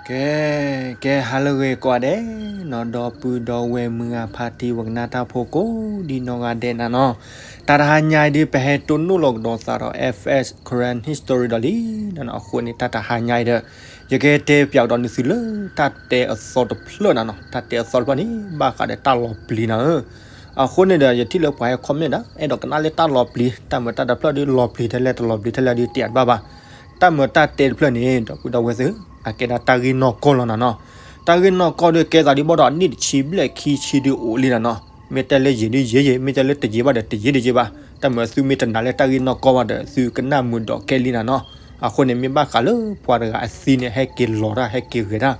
ကဲ, ကဲဟါလၢအဂ့ၤကိးဂၤဒဲးနီၤ, ဒီပုၢ်ဒီဝဲၢ်မုၢ်ဂၤ ဖါတံၢ်ဝဲကနၣ်တၢ်ဖိကိးဒ်နီၢ်ဂၤဒဲးနီၤနီၤ, တၢ်တဟါညါအံၤဒုး ပဟဲတိၢ်နီၣ်လီၤကဒီးသးဒီး F S Karen History ဒီးလံနီၤနီၤ, အဃိန့ၣ် တၢ်တဟါညါအံၤဒီး ယကတဲပၠးကဒီးနသုလၢတၢ်တဲအသီတဖျၢၣ်နီၤနီၤ, တၢ်တဲအသီတဖျၢၣ်န့ၣ် ဘၣ်ဃးဒီးတၢ်လီၤပျံၤနီၤဧၢ. အဃိန့ၣ်ဒီး ယထံၣ်လၢပှၤဟဲ comment ဒီး အဲၣ်ဒိးကနၣ်လၢတၢ်လီၤပျံၤ, တၢ်မၤတၢ်တဖျၢၣ်ဒုးလီၤပျံၤထဲလဲၣ်တလီၤပျံၤထဲလဲၣ်ဒုးတဲအါတဘၣ်ဘၣ်. တၢ်မၤတၢ်တဲတဖျၢၣ်န့ၣ် ဒီပုၢ်ဒီဝဲၢ်သ့ၣ်, အကဲဒၣ်တၢ်ဂ့ၢ်နီၢ်ကီၢ်လီၤနီၤနီၤ. တၢ်ဂ့ၢ်နီၢ်ကီၢ်ဒုးကဲသးဒ်ဘၣ်ဒီးအနံၣ်တဆံဘျဲၣ်ခံဆံဒုးအိၣ်လံနီၤနီၤ. မ့ၢ်တဲလၢယံာ်ဒုးယံာ်ယံာ်, မ့ၢ်တဲလၢတယံာ်ဘၣ်ဒီးတယံာ်တယံာ်ဘၣ်. တၢ်မၤသုမ့ၢ်တနာ်လၢတၢ်ဂ့ၢ်နီၢ်ကီၢ်ဘၣ်ဒီး သုကနၣ်မုာ်ဒီးကဲလံနီၤနီၤ. အဃိန့ၣ် မ့ၢ်ဘၣ်ဃးလၢပှၤတဂၤအသံန့ၣ် ဟဲက့ၤလီၤတၢ် ဟဲက့ၤဂဲၤတၢ်,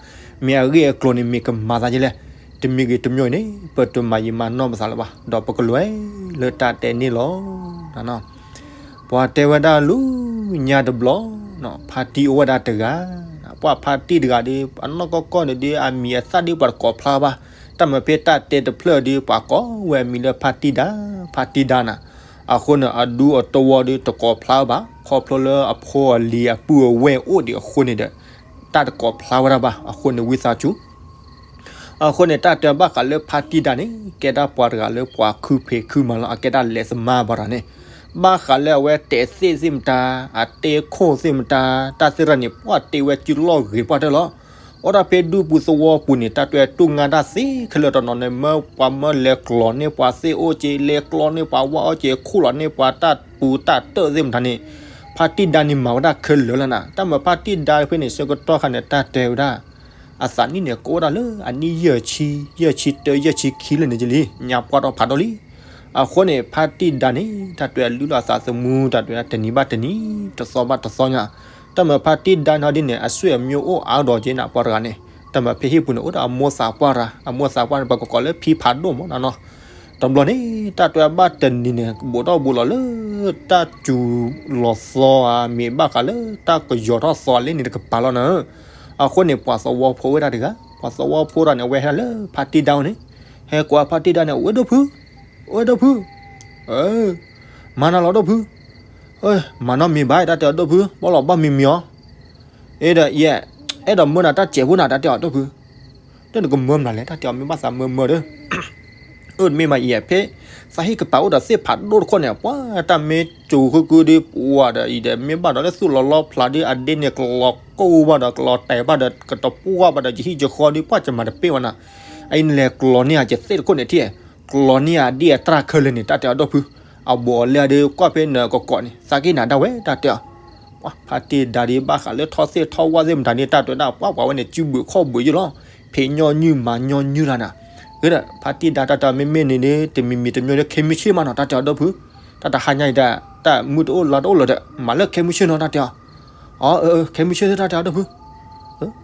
မ့ၢ်အဂ့ၢ်အကျိၤန့ၣ် မ့ၢ်ကမၤသးဒ်လဲၣ်. တမံၤဂ့ၤတမံၤန့ၣ် ပတမၤယံာ်မၤနီၢ်ပသးလၢၤဘၣ်, ဒီးပကလဲၤလၢတၢ်တဲန့ၣ်လီၤ. ပှၤတဲဝဲဒၣ်လၢညါတဘျီ, ဖါတံၢ်အိၣ်ဝဲဒၣ်တဂၤ, ပှၤဖါတံၢ်တဂၤဒီး အနီၢ်ကီၢ်ကီၢ်န့ၣ်ဒီး အမံၤအသၣ်ဒီးပှၤတကိးဖျါဘၣ်. တၢ်မၤဖဲတၢ်တဲတဖျၢၣ်ဒီး ပှၤကိးဝဲအမံၤလၢဖါတံၢ်ဒါ, ဖါတံၢ်ဒါနီၤ. အဃိန့ၣ် အဒူအတဝီဒီးတကိးဖျါဘၣ်, ခီဖျိလၢအဖိအလံၤအပုၢ်အဝဲၢ်အိၣ်ဒံးအဃိန့ၣ်ဒီး တၢ်တကိးဖျါဝဲဒၣ်ဘၣ်. အဃိန့ၣ် ဝံသးစူၤ အဃိန့ၣ် တၢ်တဲဘၣ်ဃးလၢဖါတံၢ်ဒါန့ၣ် ကဲဒၣ်ပှၤတဂၤလၢပှၤခုဖံးခုမၤလီၤ, အကဲဒၣ်လဲၤသမါဘၣ်ဒီးန့ၣ်, ဘၣ်ဃးလၢအဝဲတဲသ့ၣ်သ့ၣ်မတၤ, အတဲခိၣ်သ့ၣ်မတၤ, တၢ်သ့ၣ်တဖၣ်န့ၣ် ပှၤတဲဝဲစုလီၢ်ဂ့ၤပှၢ်တၢၢ်လီၤ. အိၣ်ဒၣ်ဖဲဒူပူၤသဝီပူၤန့ၣ် တၢ်တဲတူၢ်ငါတၢ်သ့ခဲလၢာ်တနီၤန့ၣ် မ့ၢ်ပှၤမၢလဲၤကျီၤန့ၢ်ပှၤသ့ၣ်အိၣ်က့ၤ, လဲၤကျီၤန့ၢ်ပှၤဝၣ်အိၣ်က့ၤ, ခူၣ်လီၤန့ၢ်ပှၤတၢ်ပူၤတၢ်တၢၣ်သ့ၣ်မတၤန့ၣ်, ဖါတံၢ်ဒါန့ၣ်မၤဝဲဒၣ်ခဲလၢာ်လီၤနီၤ. တၢ်မၤဖါတံၢ်ဒါဖဲန့ၣ် ဆၢကတီၢ်ခါန့ၣ် တၢ်တဲဝဲဒၣ် အသးနံၣ်န့ၣ် ကအိၣ်ဒၣ်လၢအနံၣ်ယဲၢ်ဆံ, ယဲၢ်ဆံတၢ ယဲၢ်ဆံခံလၢာ်န့ၣ်ကလံ, ညါပှၢ်ထီၣ်ဖးဒိၣ်လံ. အဃိန့ၣ် ဖါတံၢ်ဒါန့ၣ် တၢ်တဲအလုၢ်လီၤအသးသမူ တၢ်တဲဝဲဒၣ်တနံၤဘၣ်တနံၤ, တသီဘၣ်တသီညါ, တၢ်မၤဖါတံၢ်ဒါန့ၣ်ဒ်န့ၣ် အဆွေအမျိုးအိၣ်အါဒီးက့နီၤ ပှၤတဂၤန့ၣ်, တၢ်မၤဖဲဟံၣ်ပူၤန့ၣ် အိၣ်ဒီးအမိၢ်သးပှၢ်တဂၤ, အမိၢ်သးပှၢ်န့ၣ် ပကကိးလၢဖံဖးဒိၣ်မးနီၤနီၤ. တဘျီန့ၣ် တၢ်တဲဘၣ်တနံၤန့ၣ် ဘူးထီၣ်ဘူးလီၤလၢ တၢ်စူၤလီၤသီဧါ မ့ၢ်ဘၣ်ဃးလၢတၢ်ကယီၤထီၣ်သီလၢန့ၣ်တကပၤလီၤနီၤ. အဃိန့ၣ် ပှၤသဝီဖိဝဲဒၣ်တဂၤ, ပှၤသဝီဖိတဂၤန့ၣ် အဝဲဟဲလၢဖါတံၢ်ဒါအိၣ်န့ၣ်, ဟဲကွၢ်ဖါတံၢ်ဒါန့ၣ်, ဝဲဒီပုၢ်, ဝဲဒီပုၢ်, မၤနၤလီၤဒီပုၢ်, မၤနီတမံၤဘၣ် တၢ်တဲအီၤဒီပုၢ်, ဘၣ်လီၤဘၣ်မံၤမံၤအီၤ, အ့ဒီးယဲ, အဲၣ်ဒိးမၢနၤတၢ်စဲးဖိနၤ တၢ်တဲအီၤဒီပုၢ်, တၢ်နကမၢမနုၤလဲၣ် တၢ်တဲအီၤ မ့ၢ်ဘၣ်သးမၢမၢဒီး အၢ တမ့ၢ်မးယဲ ဖဲသးဟံၣ်ကပၤအိၣ်ဒီးသ့ၣ်ဖးဒိၣ်တခိၣ်န့ၣ် ပှၤတၢ်မ့ၢ်ကၠိၤဃုကုဒီး ပှၤဒီးအံၤဒီး မ့ၢ်ဘၣ်ဒီးလၢသူၣ်လီၤလီဖျးဒီး အဒ့န့ၣ် ကလီၤကိၢ်ဘၣ်ဒီး ကလီၤတဲာ်ဘၣ်ဒီး ကတပှၢ်ဘၣ်ဒီး ယဟံၣ်ယဃီဒီး ပှၤကမၤတပ့ၢ်ဝဲနၤ, အအံၤနလဲၤကျီၤန့ၢ်အကသ့ၣ်တခိၣ်န့ၣ်ထံၣ်, ကျီၤန့ၢ်အဒ့အတြၢ်ခဲလၢာ်န့ၣ် တၢ်တဲအီၤဒီပုၢ်, အဘူးအလဲဒီး ကွၢ်ဖဲနကကိးန့ၣ် သးက့ၢ်နၤဒၣ်ဝဲ တၢ်တဲအီၤ ပှၤဖါတံၢ်ဒါဒီး ဘၣ်ဃးလၢထီၣ်သ့ၣ်ထီၣ်ဝၣ်သ့ၣ်မတၤန့ၣ် တၢ်တဲဝဲဒၣ် ပှၤပှၤဝဲန့ၣ် စုဘုးခီၣ်ဘုးယုၢ်လီၤ, ဖံးညီနုၢ်မၤညီနုၢ်တၢ်နၤ, ဂ့ၤဒီး ဖါတံၢ်ဒါတၢ်တဲအီၤ မ့မ့ၢ်န့ၣ်ဒီး တမံၤမံၤတမံၤဒီး ခဲမုၢ်ဆ့ၣ်မးနီၤ တၢ်တဲအီၤဒီပုၢ်, တၢ်တဟါညါအံၤဒၣ် တၢ်မုၢ်တအိၣ်လါတအိၣ်လၢၤဒီး မၤလၢခဲမုၢ်ဆ့ၣ်နီၤ တၢ်တဲအီၤ, အၢ ခဲမုၢ်ဆ့ၣ် တၢ်တဲအီၤဒီပုၢ်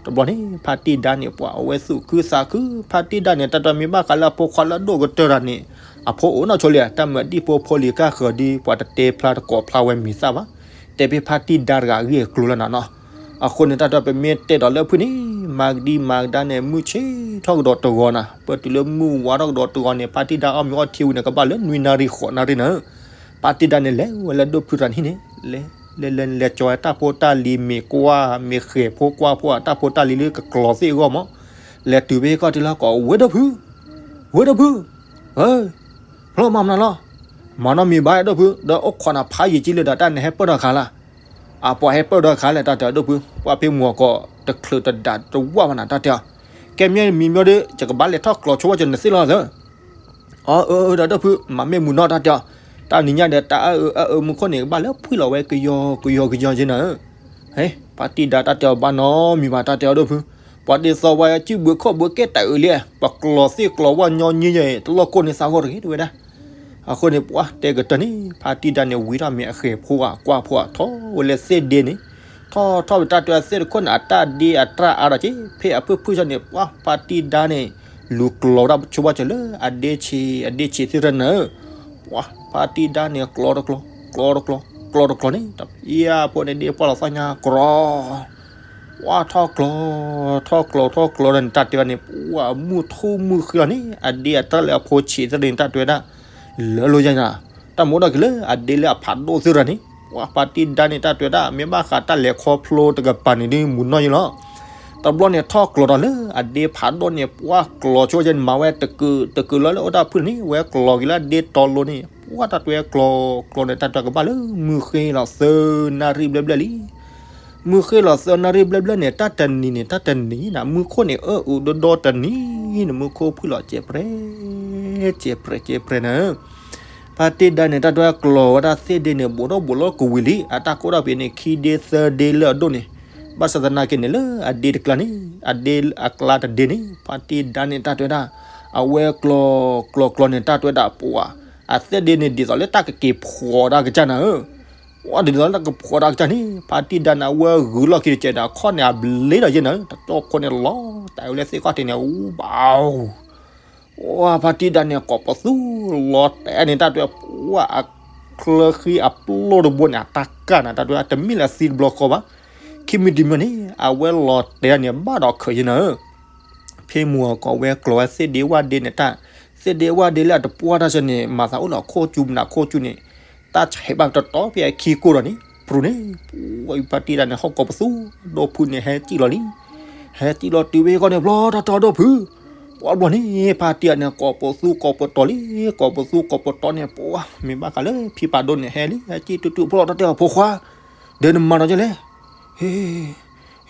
တဘျီန့ၣ် ဖါတံၢ်ဒါန့ၣ် ပှၤအဝဲသူၣ်ခုသးခု, ဖါတံၢ်ဒါန့ၣ် တၢ်တဲမ့ၢ်ဘၣ်ဃးလၢအဖိခွါလၢအဒိၣ်ကတၢၢ်တၢ်န့ၣ် အဖိအိၣ်နီၢ်ဆိလံ, တၢ်မၤဒံၣ်ဖိဖိလံၤကၢ်ဃၢၤဒီး ပှၤတတဲဖျါတကိးဖျါဝဲမံၤသၣ်ဘၣ်, တဲဖဲဖါတံၢ်ဒါတဂၤအဂ့ၢ်အကျိၤလၢနၤနီၤ. အဃိန့ၣ် တၢ်တဲပမ့ၢ်တဲဒီးလၢဖုၣ်န့ၣ် မၤကဒံမၤကဒါန့ၣ် မုၢ်ဆ့ၣ်ထီၣ်ကဒီးတဂီၤနၤ, ပတုၤလၢမုၢ်ဝါထီၣ်ကဒီးတဂီၤန့ၣ် ဖါတံၢ်ဒါအီၣ်မ့ၤအီထံဝံၤန့ၣ် ကဘၣ်လၢနွံနၣ်ရံၣ်ဃိးနၣ်ရံၣ်နၤ ဖါတံၢ်ဒါန့ၣ် လဲၤဝဲလၢဒိၣ်ဖုတဂၤန့ၣ်န့ၣ်, လဲၤလဲၤလဲၤကၠီၤဝဲတၢ်ဖိတၢ်လံၤမ့ၤကွၢ်, မ့ၤဃဲၤဖိကွၢ်ဖိ တၢ်ဖိတၢ်လံၤလၢကကျီၤသ့ၣ်အဂီၢ်မး, လဲၤတုၤဖဲဟ့ၣ်ခီၣ်ထံးလၢကီး ဝဲဒီပုၢ်, ဝဲဒီပုၢ်, ဖျီမၤမနုၤလီၤ, မၤနီတမံၤဘၣ် ဒီပုၢ်, ဒီးအိၣ်ခိးနၤဖးယံာ်ကံလၢဒီး တၢ်နဟဲပၢၢ်ထီၣ်ခါလၢ်, အပှၤဟဲပၢၢ်ထီၣ်ခါလဲၣ် တၢ်တဲအီၤဒီပုၢ်, ပှၤဖဲမုၢ်ဂီၤကီး တချုးတဒၣ်တဝၣ်ဘၣ်နၤ တၢ်တဲအီၤ, ကဲမ့ၢ်မံၤမ့ၢ်ဒီး ယကဘၣ်လဲၤထီၣ်ကျီၤဆိဝဲကၢၤနသ့ၣ်လီၤသၢ အၢ အၢ ဒီပုၢ် မၤမ့ၢ်မုာ်နီၢ် တၢ်တဲအီၤ, တၢ်နံၤညါဒီး တၢ်အၢအၢအၢမူခိၣ်န့ၣ် ကဘၣ်လၢဖှံလီၤဝဲကယီကယီကယီက့နၤဧၢ, ဖါတံၢ်ဒါ တၢ်တဲအီၤ ဘၣ်နီတမံၤဘၣ် တၢ်တဲအီၤ ဒီပုၢ်, ပှၤဒ်သိးဝဲစုဘုးခီၣ်ဘုးကဲတၢ်အုးလံ, ပကျီၤသ့ၣ်ကျီၤဝၣ်ညီနုၢ်ယဲၢ် တလီၢ်ကိၢ်န့ၣ်သးဂီၢ်တဂ့ၤ တဲဝဲဒၣ်. အဃိန့ၣ် ပှၤတဲကတၢၢ်န့ၣ် ဖါတံၢ်ဒါန့ၣ် ဝံထီၣ်မ့ၤအဃဲၤဖိဧါ ကွၢ်ဖိဧါ ထီၣ်ဝဲလၢသ့ၣ်ဒ့န့ၣ်, ထီၣ်ထီၣ်ဝဲ တၢ်တဲအီၤ သ့ၣ်တခိၣ်န့ၣ် အတၢ်ဒ့အတြၢ်အါဒီးက့ ဖဲအဖုၣ်ဖုၣ်ဆၢန့ၣ် ပှၤဖါတံၢ်ဒါန့ၣ် လူၤကျီၤဝဲဒၣ်ဆိဝဲကၢၤလၢအဒ့ဆံး အဒ့ဆံးသ့ၣ်တဖၣ်န့ၣ်ဧၢ, ပှၤဖါတံၢ်ဒါန့ၣ် ကျီတကျီ ကျီတကျီ ကျီတကျီန့ၣ် တပျၢ်ဖိန့ၣ် ဒ့ပှၢ်လီၤသီညါကြီ ပှၤထီၣ်ကျီ ထီၣ်ကျီ ထီၣ်ကျီဒီးန့ၣ် တၢ်တဲဝဲန့ၣ် ပှၤမုၢ်ထူၣ်မုၢ်ဃ့လီၤန့ၣ် အဒ့အတြၢ်လၢအဖိဆံးသ့ၣ်တဖၣ်န့ၣ် တၢ်တဲဝဲဒၣ် လၢလိယါညါ, တၢ်မ့ၢ်အိၣ်ဒီးက့ၤလၢအဒ့လၢအဖးဒိၣ်သ့ၣ်တဖၣ်န့ၣ် ပှၤဖါတံၢ်ဒါန့ၣ် တၢ်တဲဝဲဒၣ် မ့ၢ်ဘၣ်ဃးတၢ်လဲၤခီဖျိတကပၤန့ၣ်ဒုး မုာ်နီၢ်ယံလီၤ. တဘျီန့ၣ်ထီၣ်ကျီၤဒီးလၢအဒ့ဖးဒိၣ်န့ၣ် ပှၢ်ကျီၤဆိကဲန့ၣ် မၤဝဲတကုာ်တကုာ်လၢလၢအိၣ်တၢ်ဖုၣ်န့ၣ် ဝဲကျီၤက့ၤလၢအဒ့တီလိၤန့ၣ် ပှၢ်တၢ်တွဲကျီၤကျီၤန့ၣ် တၢ်တွဲကဘၣ်လၢမုၢ်ဃ့လီၤသၢနၣ်ရံၣ်ဘျဲၣ်ဘျဲၣ်လံ. မုၢ်ဃ့လီၤသၢနၣ်ရံၣ်ဘျဲၣ်ဘျဲၣ်န့ၣ် တၢ်တနံၤန့ၣ် တၢ်တနံၤနၤ မုၢ်ခိၣ်န့ၣ် အၢအုးဒီဒီတနံၤန့ၣ် မုၢ်ခိၣ်ဖုၣ်လီၤစဲးပြဲ စဲးပြဲ စဲးပြဲနၤ ဖါတံၢ်ဒါန့ၣ် တၢ်တွဲကျီၤဝဲဒၣ်သ့ၣ်ဒ့န့ၣ် ဘူးထီၣ်ဘူးလီၤကဝံၤလံ အတၢ်ကိၢ်ထီၣ်ဖဲန့ၣ် ခံဒ့သၢဒ့လၢအဒိၣ်န့ၣ် ဘၣ်ဆၣ်သနာ်က့န့ၣ် လၢအဒ့တကျါန့ၣ် အဒ့အကျါတဒ့န့ၣ် ဖါတံၢ်ဒါန့ၣ် တၢ်တွဲဒၣ် အဝဲကျီၤကျီၤကျီၤန့ၣ် တၢ်တွဲဒၣ်ပှၤ အသ့ၣ်ဒ့န့ၣ် ဒ်သိးလၢတၢ်ကက့ၤဖှီးတၢ်ကစၢ်နၤဧၢ ပှၤဒ်သိးလၢတၢ်ကဖှီးတၢ်ကစၢ်န့ၣ် ဖါတံၢ်ဒါန့ၣ် အဝဲဂုာ်လီၢ်ခံတစဲးဒီး အခီၣ်န့ၣ် အဘျ့ဒီးယဲၢ်နၤဧၢ တတီၢ်ခိၣ်န့ၣ်လီၤ တၢ်အဝဲလၢသ့ၣ်ခီၣ်ထံးန့ၣ် အူဘၣ် ပှၤဖါတံၢ်ဒါန့ၣ် ကိးပသူလီၤတဲာ်န့ၣ် တၢ်တွဲ ပှၤအချၢဃံအပျိၢ်တဘိန့ၣ် အတၢ်ကၢ်နၤ တၢ်တွဲ တမ့ၢ်လၢအသံတဘျီဃီဘၣ် ခံမံၤတမံၤန့ၣ် အဝဲလီၤတဲာ်န့ၣ် ဘၣ်ဒီးခၢးယဲၢ်နၤဧၢ ဖဲမုၢ်ဂီၤကီးဝဲကျီၤဝဲသ့ၣ်ဒ့ဝၣ်ဒ့န့ၣ် တၢ်သ့ၣ်ဒ့ဝၣ်ဒ့လၢအတပှၢ်တၢ်ဆၢန့ၣ် မၤသးအိၣ်လၢအခိၣ်ကၠူမနုၤခိၣ်ကၠူန့ၣ် တၢ်ဆဲးဘၣ်တတီၤဖဲအခံကိၢ်ဒီးန့ၣ် ပြူၤန့ၣ် ပှၤဖါတံၢ်ဒါန့ၣ် ဟီၣ်ကိးပသူ ဒိၣ်ဖုန့ၣ် ဟဲစံၣ်လီၤလံ ဟဲစံၣ်လီၤတုၤဝဲကီၢ်န့ၣ် ဘျီတီတီဒိၣ်ဖု ပှၤဘျီန့ၣ် ဖါတံၢ်ဒါန့ၣ် ကိးပသူကိးပတီၤလံ ကိးပသူကိးပတီၤန့ၣ် ပှၤမ့ၢ်ဘၣ်ဃးလၢဖံဖးဒိၣ်န့ၣ် ဟဲလံ ဟဲစံၣ်တူၢ်တူၢ်ဖျီၣ်လီၤတၢ်တဲအီၤ ဖိခွါ ဒီးနမၤဒီးယဲၢ်လဲၣ် ဟ့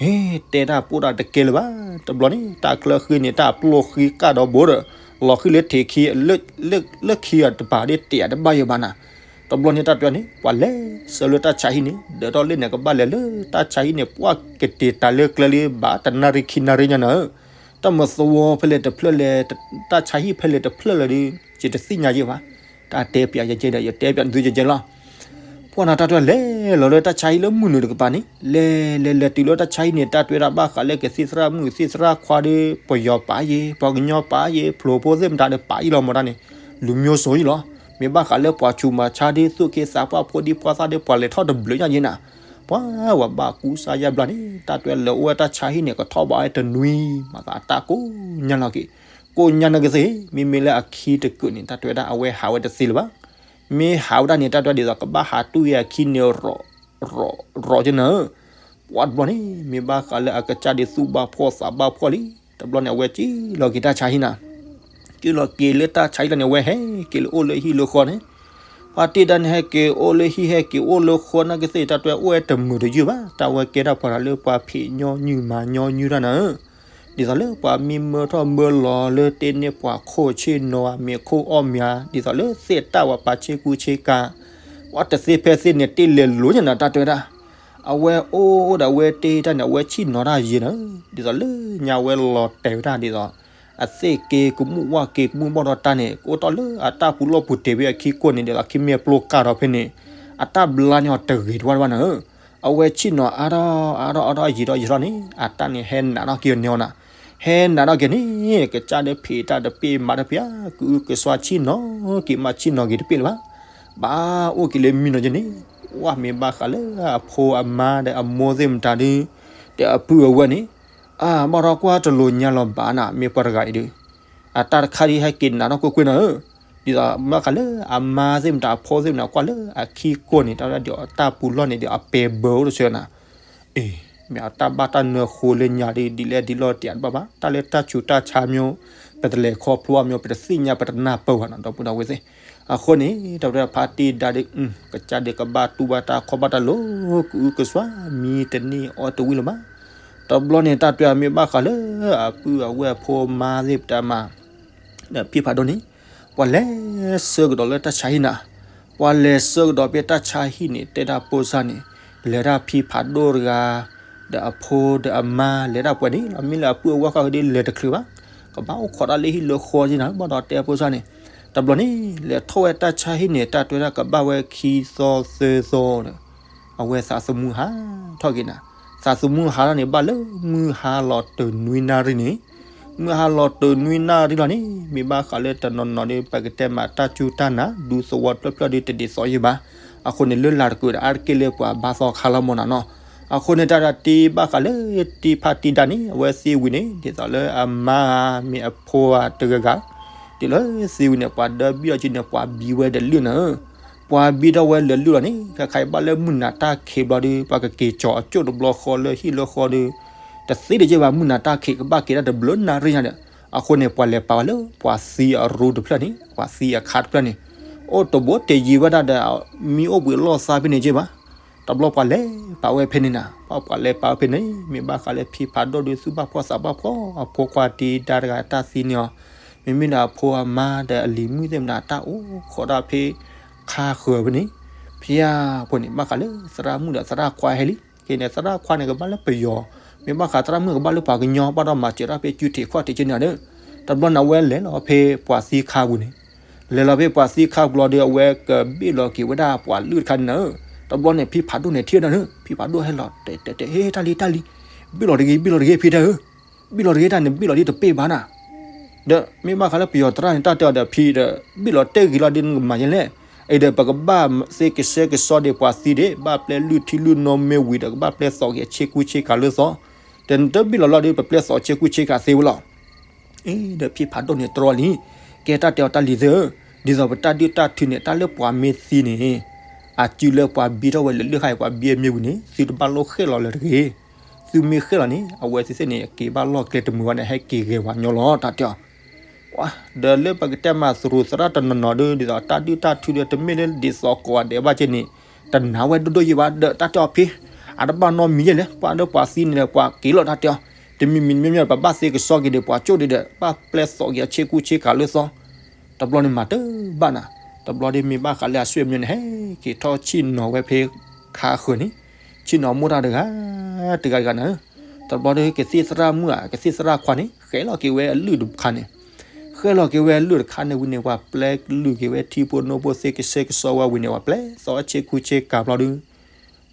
ဟ့ တဲတၢ်ပိၢ်တၢ်တကဲလၢၤဘၣ် တဘျီန့ၣ် တၢ်ချၢဃံန့ၣ် တၢ်ပျိၢ်ဃံကၢ်ဒီးဘိဒီး လီၤဃံလၢထံးခံ လၢခံအီၤတပၤဒ်တဲာ်အတဘၣ်ယဲၢ်ဘၣ်နၤ တဘျီန့ၣ် တၢ်တွဲန့ၣ် ပှၤလဲၤဆၢလၢတၢ်ဆါဟံၣ်န့ၣ် ဒီးထီၣ်လၢန့ၣ်ကဘၣ်လဲၤလၢတၢ်ဆါဟံၣ်န့ၣ် ပှၤကတ့ၤတၢ်လၢကျဲလံဘၣ် တနၣ်ရံၣ်ခံနၣ်ရံၣ်ညါနၤဧၢ တၢ်မၤသဝီဖဲလဲၣ်တဖျၢၣ်လဲၣ် တၢ်ဆါဟံၣ်ဖဲလဲၣ်တဖျၢၣ်လဲၣ်ဒီး ယတသ့ၣ်ညါယဲၢ်ဘၣ် တၢ်တဲပျးယဲၢ်ကဲဒီး ယတဲပျးသုယဲၢ်ကဲလီၤ ပှၤနၤတၢ်တွဲလဲၤလီၤလၢတၢ်ဆါဟံၣ်လၢမုၢ်နုာ်တကပၤန့ၣ် လဲၤလဲၤလဲၤတုၤလၢတၢ်ဆါဟံၣ်န့ၣ် တၢ်တွဲဒၣ်ဘၣ်ဃးလၢကသံၣ်သရၣ်မုၣ်သံၣ်သရၣ်ခွါဒီး ပယီၤပာ်ယဲၢ် ပှၤကညီပာ်ယဲၢ် ဖျိးဖိသ့ၣ်မတၤဒီးပာ်ယဲၢ်လီၤမတၤန့ၣ် လူမျိုးစုံယဲၢ်လီၤ မ့ၢ်ဘၣ်ဃးလၢပှၤဆူးမၤဆါဒီး သူၣ်က့သးပှၢ်ဖိဒံဖိသၣ်ဒီး ပှၤလဲၤထီၣ်တဘျုးညါယဲၢ်နၤ ပှၤဝဲဘၣ်ကူစါယါဘျီန့ၣ် တၢ်တွဲလၢအိၣ်ဝဲတၢ်ဆါဟံၣ်န့ၣ် ကထီၣ်ဘးဝဲတနွံ မၤသးအတၢ်ကိးညါလီၤက့ၤ ကိးညါနကသ့ မ့မ့ၢ်လၢအခံတကုာ်န့ၣ် တၢ်တွဲဒၣ်အဝဲဟးဝဲတသ့လၢၤဘၣ် မ့ၢ်ဟးဝဲဒၣ်န့ၣ် တၢ်တွဲဒ်သိးကဘၣ်ဟးတူၢ်အခံန့ၣ် ရီးရီးကနၤဧၢ ပှၤတဘျီန့ၣ် မ့ၢ်ဘၣ်ဃးလၢအကစၢ်ဒုးသူၣ်ဘၣ်ဖှီၣ်သးဘၣ်ဖှီၣ်လံ တဘျီန့ၣ် အဝဲစံၣ်လီၤက့ၤတၢ်ဆါဟံၣ်နၤ စံၣ်လီၤက့ၤလၢတၢ်ဆါဟံၣ်လီၤန့ၣ် အဝဲဟဲက့ၤလၢအိၣ်လၢဟံၣ်လၢဃီန့ၣ် ပှၤတံၢ်ဒါန့ၣ်ဟဲက့ၤအိၣ်လၢဟံၣ်ဟဲက့ၤအိၣ်လၢဃီနကသ့ တၢ်တွဲအိၣ်ဝဲတမုာ်တယုၢ်ဘၣ် တၢ်ဝဲကဲတၢ်ပှၤတၢ်လၢပှၤဖံးညီနုၢ်မၤညီနုၢ်တၢ်နၤဧၢ ဒ်သိးလၢပှၤမံမၢထီၣ်မၢလီၤလၢတ့န့ၢ်ပှၤခိၣ်ဆ့ၣ်နီၤ မ့ၤခိၣ်အီၣ်မ့ၤ ဒ်သိးလၢသ့ၣ်တၢ်ဝဲပာ်ဆ့ကူဆ့ကၤ ပှၤတသ့ဖဲသ့ၣ်န့ၣ် တ့လဲၤလိၤညါနၤတၢ်တွဲဒၣ် အဝဲအိၣ်ဒီးအဝဲတ့တၢ်န့ၣ် အဝဲဆ့ၣ်နီၤတၢ်ယဲၢ်နၤ ဒ်သိးလၢညါဝဲလီၤတဲာ်ဝဲဒၣ်ဒ်သိး အသ့ၣ်က့ၤကမူၣ်ဝၣ်က့ၤကမူၣ်ဘီၣ်ဒီးတၢ်န့ၣ် ကအိၣ်ထီၣ်လၢအတၢ်ပူၤလီၢ်ပူၤတ့ၢ်ဝဲအခံကိၢ်န့ၣ် ဒ်သိးခံမ့ၢ်ပျိကၢ်ထီၣ်ဖဲန့ၣ် အတၢ်ဘျါန့ၢ်အီၤတဂ့ၤတဝၣ်တဝၣ်နၤဧၢ အဝဲဆ့ၣ်နီၤအါထီၣ်အါထီၣ်အါထီၣ်ယံာ်ထီၣ်ယံာ်ထီၣ်န့ၣ် အတၢ်န့ၣ်ဟဲနးထီၣ်က့ၤအီၤန့ၣ်အီၤနၤ ဟဲနးထီၣ်က့ၤန့ၣ် ကစၢ်ဒီးဖံးတၢ်တပ့ၢ်မၤတပ့ၢ် ကအုကစွါဆ့ၣ်နီၤက့ၤမးဆ့ၣ်နီၤက့ၤတပ့ၢ်လၢၤဘၣ် ဘၣ်အိၣ်က့ၤလၢမံနီၤယဲၢ်န့ၣ် ပှၤမ့ၢ်ဘၣ်ဃးလၢအဖိအမါဒီးအမိၢ်သ့ၣ်မတၤဒီး ဒီးအပုၢ်အဝဲၢ်န့ၣ် အါ ဘၣ်ထီၣ်ကွၢ်တလိၤညါလီၤဘၣ်နၤ မ့ၢ်ပှၤတဂၤအံၤဒီး အတၢ်တခါဒ်ဟဲက့ၤနးထီၣ်ကွ့ၢ်ကွ့ၢ်နၤဧၢ ဒ်သိးမ့ၢ်ဘၣ်ဃးလၢအမါသ့ၣ်မတၤအဖိသ့ၣ်မတၤကွၢ်လၢအခံကိၢ်န့ၣ် တၢ်ဒ်အတၢ်ပူၤလီၢ်န့ၣ်ဒီးအပဲာ်ဘၢအိၣ်တဆၢနၤ အ့ မ့ၢ်အတၢ်ဘၣ်တၢ်နၢဃိလၢညါဒ်ဒ်လဲၣ်ဒ်လဲၣ်တယၤတဘၣ်ဘၣ် တၢ်လၢတၢ်ဆူးတၢ်ဆါမ့ၢ် ပတလဲၤခီဖျိအမ့ၢ် ပတသ့ၣ်ညါ ပတနၢ်ပၢၢ်ဘၣ်နီၤ ဒီပုၢ်ဒီဝဲၢ်သ့ၣ် အဃိန့ၣ် တၢ်ဝဲဒၣ်ဖါတံၢ်ဒါဒီး ကစၢ်ဒုးကဘၣ်တူၢ်ဘၣ်တၢ်ခီၣ်ဘၣ်တၢ်လိၤ ကအုကစွါမံတန့ၢ်အီၤတဝံၤလၢၤဘၣ် တဘျီန့ၣ် တၢ်တွဲမ့ၢ်ဘၣ်ဃးလၢအပုၢ်အဝဲၢ်အဖိမါသ့ၣ်တဖၣ်မၤ ဒီးဖံဖးဒိၣ်န့ၣ် ပှၤလဲၤဆၢကဒီးလၢတၢ်ဆါဟံၣ်နၤ ပှၤလဲၤဆၢကဒီးဖဲတၢ်ဆါဟံၣ်န့ၣ် တဲဒၣ်ဖိစၢ်န့ၣ် လဲၤတၢ်ဖံဖးဒိၣ်တဂၤ ဒီးအဖိဒီးအမါလဲၤတၢ်ပှဲၤန့ၣ်လီၤ မ့ၢ်လၢအပုၢ်အဝဲၢ်ဃီဒ်လဲၤတချုးဘၣ် ကဘၣ်အိၣ်ခိးတၢ်လၢဟံၣ်လၢဃီက့နၤ ဘၣ်ဒီးတဲဖိစၢ်န့ၣ် တဘျီန့ၣ် လဲၤထီၣ်ဝဲတၢ်ဆါဟံၣ်န့ၣ် တၢ်တွဲဒၣ်ကဘၣ်ဝဲခံသီသၢသီဒီး အဝဲသးသမူဟးထီၣ်က့နၤ သးသမူဟးထီၣ်န့ၣ်ဘၣ်လၢမုၢ်ဟါလီၤတုၤနွံနၣ်ရံၣ်န့ၣ် မုၢ်ဟါလီၤတုၤနွံနၣ်ရံၣ်လီၤန့ၣ် မ့ၢ်ဘၣ်ဃးလၢတနီၤနီၤဒီး ပကတဲမးတၢ်စူၢ်တၢ်နာ် ဒူသဝီတဖျၢၣ်ဖျၢၣ်ဒီးတဒ်သိးယံၤဘၣ် အဃိန့ၣ် လၢလာ်တကုာ်ဒီးအါတက့ၢ်လၢပှၤဘါသီခါလီၤမ့ၢ်နၤနီၤ အဃိန့ၣ် တၢ်ဒၣ်တ့ဘၣ်ဃးလၢတံဖါတံဒါန့ၣ် အဝဲသံဝံၤန့ၣ် ဒ်သိးလၢအမါဧါ မ့ၢ်အဖိဧါတဂၤဂၤ တုၤလၢသံဝံၤန့ၣ် ပှၤဒၢဘံၣ်အီၤက့န့ၣ် ပှၤဘံဝဲဒီးလုၢ်နၤဧၢ ပှၤဘံထီၣ်ဝဲလၢာ်လုၢ်လီၤန့ၣ် ခဲခါအံၤဘၣ်လၢမုၢ်နၤတၢ်ခံးဘျီဒီး ပှၤကက့ၤကၠီၤအကၠိၣ်တဘျီဃီလၢဟံၣ်လၢဃီဒီး တ တသ့ဒံးက့ဘၣ် မုၢ်နၤတၢ်ခံး ကဘၣ်က့ၤတၢ်တဘျုးနၣ်ရံၣ်ညါဒီး အဃိန့ၣ် ပှၤလဲၤပာ်ဝဲလၢပှၤသံအရူတဖျၢၣ်န့ၣ် ပှၤသံအခါတဖျၢၣ်န့ၣ် အိၣ်တဘိတယံၤဝဲဒၣ်ဒီး မံအိၣ်ဘှံးလီၢ်သါဖဲန့ၣ်က့ဘၣ်. တဘျီပှၤလဲၤပာ်ဝဲဖဲန့ၣ်နၤ ပှၤလဲၤပာ်ဝဲဖဲန့ၣ် မ့ၢ်ဘၣ်ဃးလၢဖံဖးဒိၣ်ဒီး သူၣ်ဘၣ်ဖှီၣ်သးဘၣ်ဖှီၣ် အဖိခွါတံၤဒါတဂၤတၢ်သံန့ၣ်အီၤ မ့မ့ၢ်ဒီးအဖိအမါဒီးအလံၤမုၣ်သ့ၣ်မနၤ တၢ်အိၣ်ဃီဒၣ်ဖဲခါဃၢၤဖဲန့ၣ် ဖဲအဖိန့ၣ် ဘၣ်ဃးလၢသရၣ်မုၣ်ဒီးသရၣ်ခွါဟဲလံ က့န့ၣ် သရၣ်ခွါန့ၣ် ကဘၣ်လၢပယီၤ မ့ၢ်ဘၣ်ဃးသရၣ်မုၣ်ကဘၣ်လၢပှၤကညီ ဘၣ်ဒီးမၤစၢၤတၢ်ဖဲကၠူထံးခီၣ်ထံးက့န့ၣ်ဒီး တဘျီန့ၣ် အဝဲလဲၤလီၤဖဲပှၤသံခါပူၤန့ၣ် လဲၤလီၤဖဲပှၤသံခါပူၤလီၤဒီး အဝဲကဘ့ၣ်လီၤက့ၤဝဲဒၣ်ပှၤလုၢ်တခါန့ၣ်နၤဧၢ. တဘျီန့ၣ် ဖံဖးဒိၣ်န့ၣ်ထံၣ်ဝဲဒၣ်န့ၣ် ဖံဖးဒိၣ်ဟဲလီၤ တဲတဲတဲ ဟ့ တၢ်လံ တၢ်လံ ဘ့ၣ်လီၤတဂ့ၤ ဘ့ၣ်လီၤတဂ့ၤ ဖံတဲဧၢ ဘ့ၣ်လီၤတဂ့ၤတၢ်န့ၣ် ဘ့ၣ်လီၤဒ်တပ့ၢ်ဘၣ်နၤ ဒီးမ့ၢ်ဘၣ်ဃးလၢပယီၤသရၣ်န့ၣ် တၢ်တဲအီၤဒီးဖံဒီး ဘ့ၣ်လီၤတဲဂ့ၤလီၤဒ်နကမၤယဲလဲၣ်. အံၤဒီးပကဘၣ်သ့ကဆှဲကဆှီဒံးပှၤသံဒံး ဘၣ်ပျဲလုၢ်ထံလုၢ်နိမ့ၢ်ဝံၤဒီး ကဘၣ်ပျဲသိးက့ၤအဆ့ကူဆ့ကၤလၢသီ, ဒီးနတဘ့ၣ်လီၤလီၤဒီး ပပျဲသိးဆ့ကူဆ့ကၤသ့ဝဲလီၤ. အံၤဒီးဖံဖးဒိၣ်န့ၣ်တြီလံ, ကဲတၢ်တဲအီၤတၢ်လံၤသ့ၣ်ဧၢ, ဒ်သိးပတၢ်ဒုၣ်တၢ်ထုးန့ၣ် တၢ်လၢပှၤမ့ၢ်သံန့ၣ် အစုလၢပှၤဘံထီၣ်ဝဲလၢလုၢ်ခါအံၤ ပှၤဘံအမ့ၢ်ဝံၤန့ၣ် သုတဘၣ်လိၣ်ဃဲၣ်လီၤလၢၤတဂ့ၤ. သုမ့ၢ်ဃဲၣ်လီၤန့ၣ် အဝဲသ့ၣ်သ့ၣ်န့ၣ် အက့ၤဘၣ်လီၢ်ကျဲတမုာ်ဘၣ်န့ၣ် ဟဲက့ၤဂဲၤဝဲညီလီၤ တၢ်တဲအီၤ. ဒီးလၢပကတဲမးသရူးသရၣ်တနီၤနီၤဒီး ဒ်သိးတၢ်ဒုၣ်တၢ်ထုဒီး တမ့ၢ်လၢဒ်သိးကိးဂၤဒဲးဘၣ်က့န့ၣ် တနာ်ဝဲဒိၣ်ဒိၣ်ယံၤဘၣ် ဒီးတၢ်တဲအီၤဖံ, အတဘၣ်နီတမံၤယဲလဲၣ် ပှၤဒီးပှၤသံန့ၣ်ဒီး ပှၤက့ၤလီၤ တၢ်တဲအီၤ, တမံၤမံၤမ့မ့ၢ် ပဘၣ်သ့ကဆှီက့ၤဒီး ပှၤကၠိၣ်ဒံးဒီး ဘၣ်ပျဲသိးက့ၤအဆ့ကူဆ့ကၤလၢသီ တဘျီန့ၣ်မၤတဘၣ်နၤ, တဘျီဒ်မ့ၢ်ဘၣ်ဃးလၢအဆွေမျိုးန့ၣ် ဟဲက့ၤထီၣ်ဆ့ၣ်နီၤဝဲဖဲခါဃၢၤန့ၣ်, ဆ့ၣ်နီၤမိၢ်တၢ်တဂၤ, တဂၤတဂၤနၤ, တဘျီဒီးကသံၣ်သရၣ်မုၣ်ဧါ ကသံၣ်သရၣ်ခွါန့ၣ် ဃဲလီၤက့ၤဝဲအလုၢ်တခါန့ၣ်, ဃဲလီၤက့ၤဝဲအလုၢ်တခါန့ၣ်ဝံၤန့ၣ် ပှၤပျဲလုၢ်က့ၤဝဲထံဖိနိဖိသ့ကဆှဲကဆှီဝဲဝံၤန့ၣ် ပှၤပျဲသိးအဆ့ကူဆ့ကၤဘျီဒီး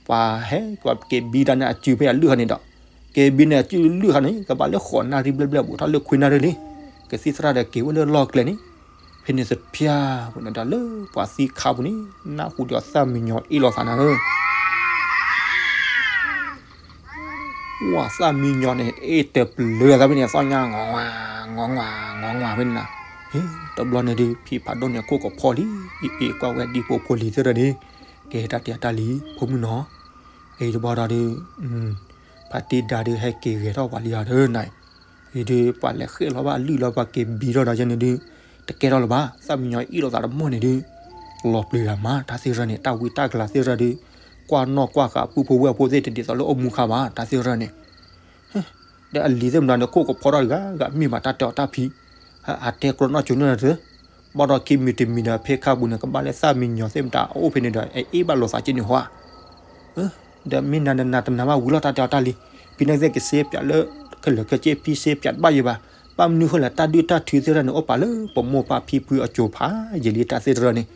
ပှၤဟဲက့ၤဘံဒၣ်န့ၣ်အစုဖဲအလုၢ်ခါန့ၣ်ဒီး, က့ၤဘံန့ၣ်အစုလုၢ်ခါန့ၣ် ကဘၣ်လၢဃိးနၣ်ရံၣ်ဘျဲၣ်ဘျဲၣ်ဘူးထီၣ်လၢခွံနၣ်ရံၣ်လံ, ကသံၣ်သရၣ်ဒီးက့ၤဝဲလၢလီၢ်ကျဲန့ၣ်, ဖဲန့ၣ်သဖျါပူၤန့ၣ်ဒီးလၢပှၤသံခါပူၤန့ၣ် နၢ်ဟူဒီးသၣ်မံညီၤအ့ၣ်လိာ်သးနၤဧၢ ဝဲသၣ်မံညီၤန့ၣ် အ့ၣ်တပျၢၤသးဖဲန့ၣ် သီၣ်ညါ ငီၤဝါ ငီၤဝါ ငီၤဝါဖဲန့ၣ်နၤ, ဟ့ၣ် တဘျီန့ၣ်ဒုး ဖံဖးဒိၣ်န့ၣ် ခိၣ်ကဖီလံ, အ့ၣ်ကွၢ်ဝဲဒံဖိဖိလံၤသ့ၣ်ဒီးန့ၣ်, ကဲတၢ်တဲတၢ်လံ ဖိမုၣ်နီၤ, အံၤတဘျီဒီးဒုး ဖါတံၢ်ဒါဒုးဟဲက့ၤဂဲၤထီၣ်ပှၤလံဧါဒီးနၤ, အံၤဒုးပှၤလဲၤဃဲၣ်လီၤဘၣ်အလုၢ်လီၤ ပှၤက့ၤဘံထီၣ်ဒီးယဲန့ၣ်ဒုး တကဲထီၣ်လၢၤဘၣ် သၣ်မံညီၤအ့ၣ်လိာ်သးတမီၢ်န့ၣ်ဒုး လီၤပျံၤတၢ်မး တၢ်သ့ၣ်တဖၣ်န့ၣ် တၢ်ဝံတၢ်ကလၤသ့ၣ်တဖၣ်ဒုး ကွၢ်နီၣ်ကွၢ်ဃာ်ပုၢ်ဖိဝဲၢ်ဖိသ့ၣ်တဒ်သိးလၢအိၣ်မူခါဘၣ် တၢ်သ့ၣ်တဖၣ်န့ၣ် ဒီးအလံၤသ့ၣ်မတၤန့ၣ် ခိၣ်ကဖီထီၣ်တဂၤဂၤမ့ၢ်ဘၣ်တၢ်တဲအီၤတၢ်ဖံ, အတဲကြီနီၣ်ကၠိန့ၣ်လၢ ဘၣ်ဒီးခံမံၤတမံၤဒီးဖဲခါပူၤန့ၣ် ကဘၣ်လၢသၣ်မံညီၤသ့ၣ်မတၤအအိၣ်ဖဲန့ၣ်ဒီး အအ့ၣ်ဘၣ်လိာ်သးက့န့ၣ်ဟီဧါ, ဒီးမ့ၢ်နၤနနၤတနာ်ဘၣ်ဝံၤလီၤတၢ်တဲအီၤတၢ်လံ, ဖံန့ၣ်သ့ၣ်ကစ့ပၠးလၢ ခဲလၢာ်ခဲဆ့ဖံစ့ပၠးတဘၣ်ယံၤဘၣ်, ဘၣ်မနုၤဃိလဲၣ် တၢ်ဒုၣ်တၢ်ထုသ့ၣ်တဖၣ်န့ၣ် အိၣ်ပာ်လၢပမိၢ်ပၢ်ဖံဖုအစိၤဖးယံာ်လံတၢ်သ့ၣ်တဖၣ်န့ၣ်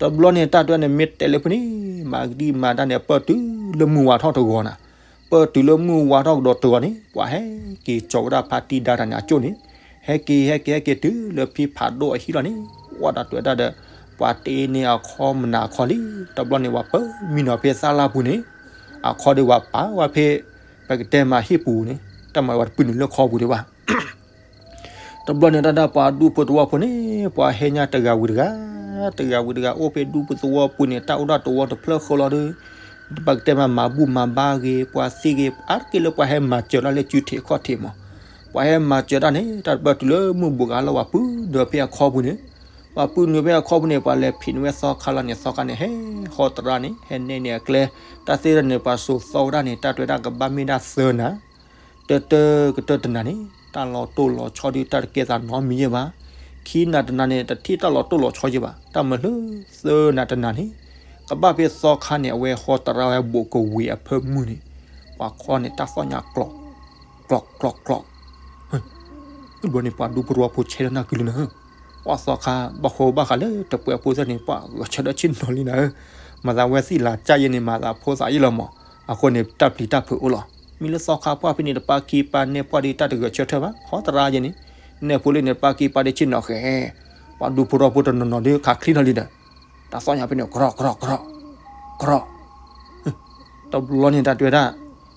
တဘျီန့ၣ် တၢ်တဲန့ၣ်မ့ၢ်တဲလၢဖဲန့ၣ် မၤကဒံမၤဒၣ်န့ၣ် ပၢၢ်တုၤလၢမုၢ်ဝါထီၣ်တဂီၤနၤ, ပၢၢ်တုၤလၢမုၢ်ဝါထီၣ်ကဒီးတဂီၤန့ၣ် ပှၤဟဲက့ၤကၠီၤဝဲဒၣ်ဖါတံၢ်ဒါတၢ်န့ၣ်အကၠိၣ်န့ၣ်, ဟဲက့ၤ ဟဲက့ၤ ဟဲက့ၤတုၤလၢဖံဖးဒိၣ်အဟံၣ်လီၤန့ၣ် ဝဲဒၣ်တဲဝဲဒၣ်ဒီး ပှၤတ့န့ၢ်အခီမနၤအခီလံ, တဘျီန့ၣ် ပှၤပၢမံနီၤဖဲသၣ်လၢ်ပူၤန့ၣ်, အခီဒီးပှၤပာ်ဝဲဖဲ ပကတဲမးဟံၣ်ပူၤန့ၣ် တၢ်မၤဝဲတပုၢ်နုာ်လၢခီပူၤဒံးဘၣ် တဘျီန့ၣ် တၢ်ဒၣ်ပှၤဒူဖိသဝီဖိန့ၣ် ပှၤဟဲညါတဂၤဝံၤတဂၤ, တဂၤဝံၤတဂၤ အိၣ်ဖဲဒူပူၤသဝီပူၤန့ၣ် တၢ်အိၣ်ဒၣ်သဝီတဖျၢၣ်ဃီလီၤဒီး, ပကတဲမးမၤဘူၣ်မၤဘါဂ့ၤ ပှၤသံဂ့ၤ အါတက့ၢ်လၢပှၤဟဲမၤစၢၤတၢ်လၢကၠူထံးခီၣ်ထံးမး, ပှၤဟဲမၤစၢၤတၢ်န့ၣ် တၢ်တပၢၢ်တုၤလၢမုၢ်ဘူးကဟါလီၤ ပှၤပုၢ်နုာ်ဖဲအခီပူၤန့ၣ်, ပှၤပုၢ်နုာ်ဖဲအခီပူၤန့ၣ် ပှၤလဲၤဖံးန့ၢ်ဝဲသီခါလီၤန့ၣ် သီခါန့ၣ် ဟဲဟီတရါန့ၣ် ဟဲနဲၣ်န့ၢ်အကျဲ, တၢ်သ့ၣ်တဖၣ်န့ၣ် ပှၤစိာ်သီဝဲဒၣ်န့ၣ် တၢ်တဲဝဲဒၣ်ကဘၣ်မ့ၢ်ဒၣ်သၢနၤ တၢ်တကတၢၢ်တနၤန့ၣ် တၢ်လီၤတိၢ်လီၤဆီဒုး တၢ်တကဲသးနီတမံၤယဲၢ်ဘၣ်. ခံနၤတနၤန့ၣ် တထံၣ်တၢ်လီၤတိၢ်လီၤဆီယဲၢ်ဘၣ်. တၢ်မၤလၢသၢနၤတနၤန့ၣ် ကဘၣ်ဖဲသီခါန့ၣ် အဝဲဟီတရါဝဲဘူးကဝံၤအဖၢမုၢ်န့ၣ် ပှၤခီန့ၣ် တၢ်သီၣ်ညါကျီး ကျီး ကျီး ကျီး ဘျီန့ၣ် ပှၤဒူဖိသဝီဖိဆဲးလၢနၢ်ကုလၢနၤဧၢ, ပှၤသီခါ ဘၣ်ဃိဘၣ်ဃးလၢတပှဲၤဖိသၣ်န့ၣ် ပှၤဂဲၤဆၢထၢၣ်ဆ့ၣ်နီၤလံနၤဧၢ, မၤသးဝဲသ့ၣ်လၤကၢ်ယဲန့ၣ် မၤသးဖိသၣ်ယဲလီၤမး, အဃိန့ၣ် တၢ်ပျံၤတၢ်ဖုးအိၣ်လီၤ. မ့ၢ်လၢသီခါပှၢ်ဖဲန့ၣ် တပာ်က့ၤပာ်နဲပှၢ်ဒီး တၢ်တဂဲၤဆၢထၢၣ်ဘၣ်, ဟီတရါယဲန့ၣ်, နဲၣ်ဖိလၢန့ၣ် တပာ်က့ၤပာ်ဒီးဆ့ၣ်နီၤဃဲ, ပှၤဒူဖိသဝီဖိတနီၤနီၤဒီး ခးချံထီၣ်လံဒီး တၢ်သီၣ်ညါဖဲန့ၣ် ကြီးကြီးကြီး ကြီး တဘျီန့ၣ် တၢ်တဲဝဲဒၣ်,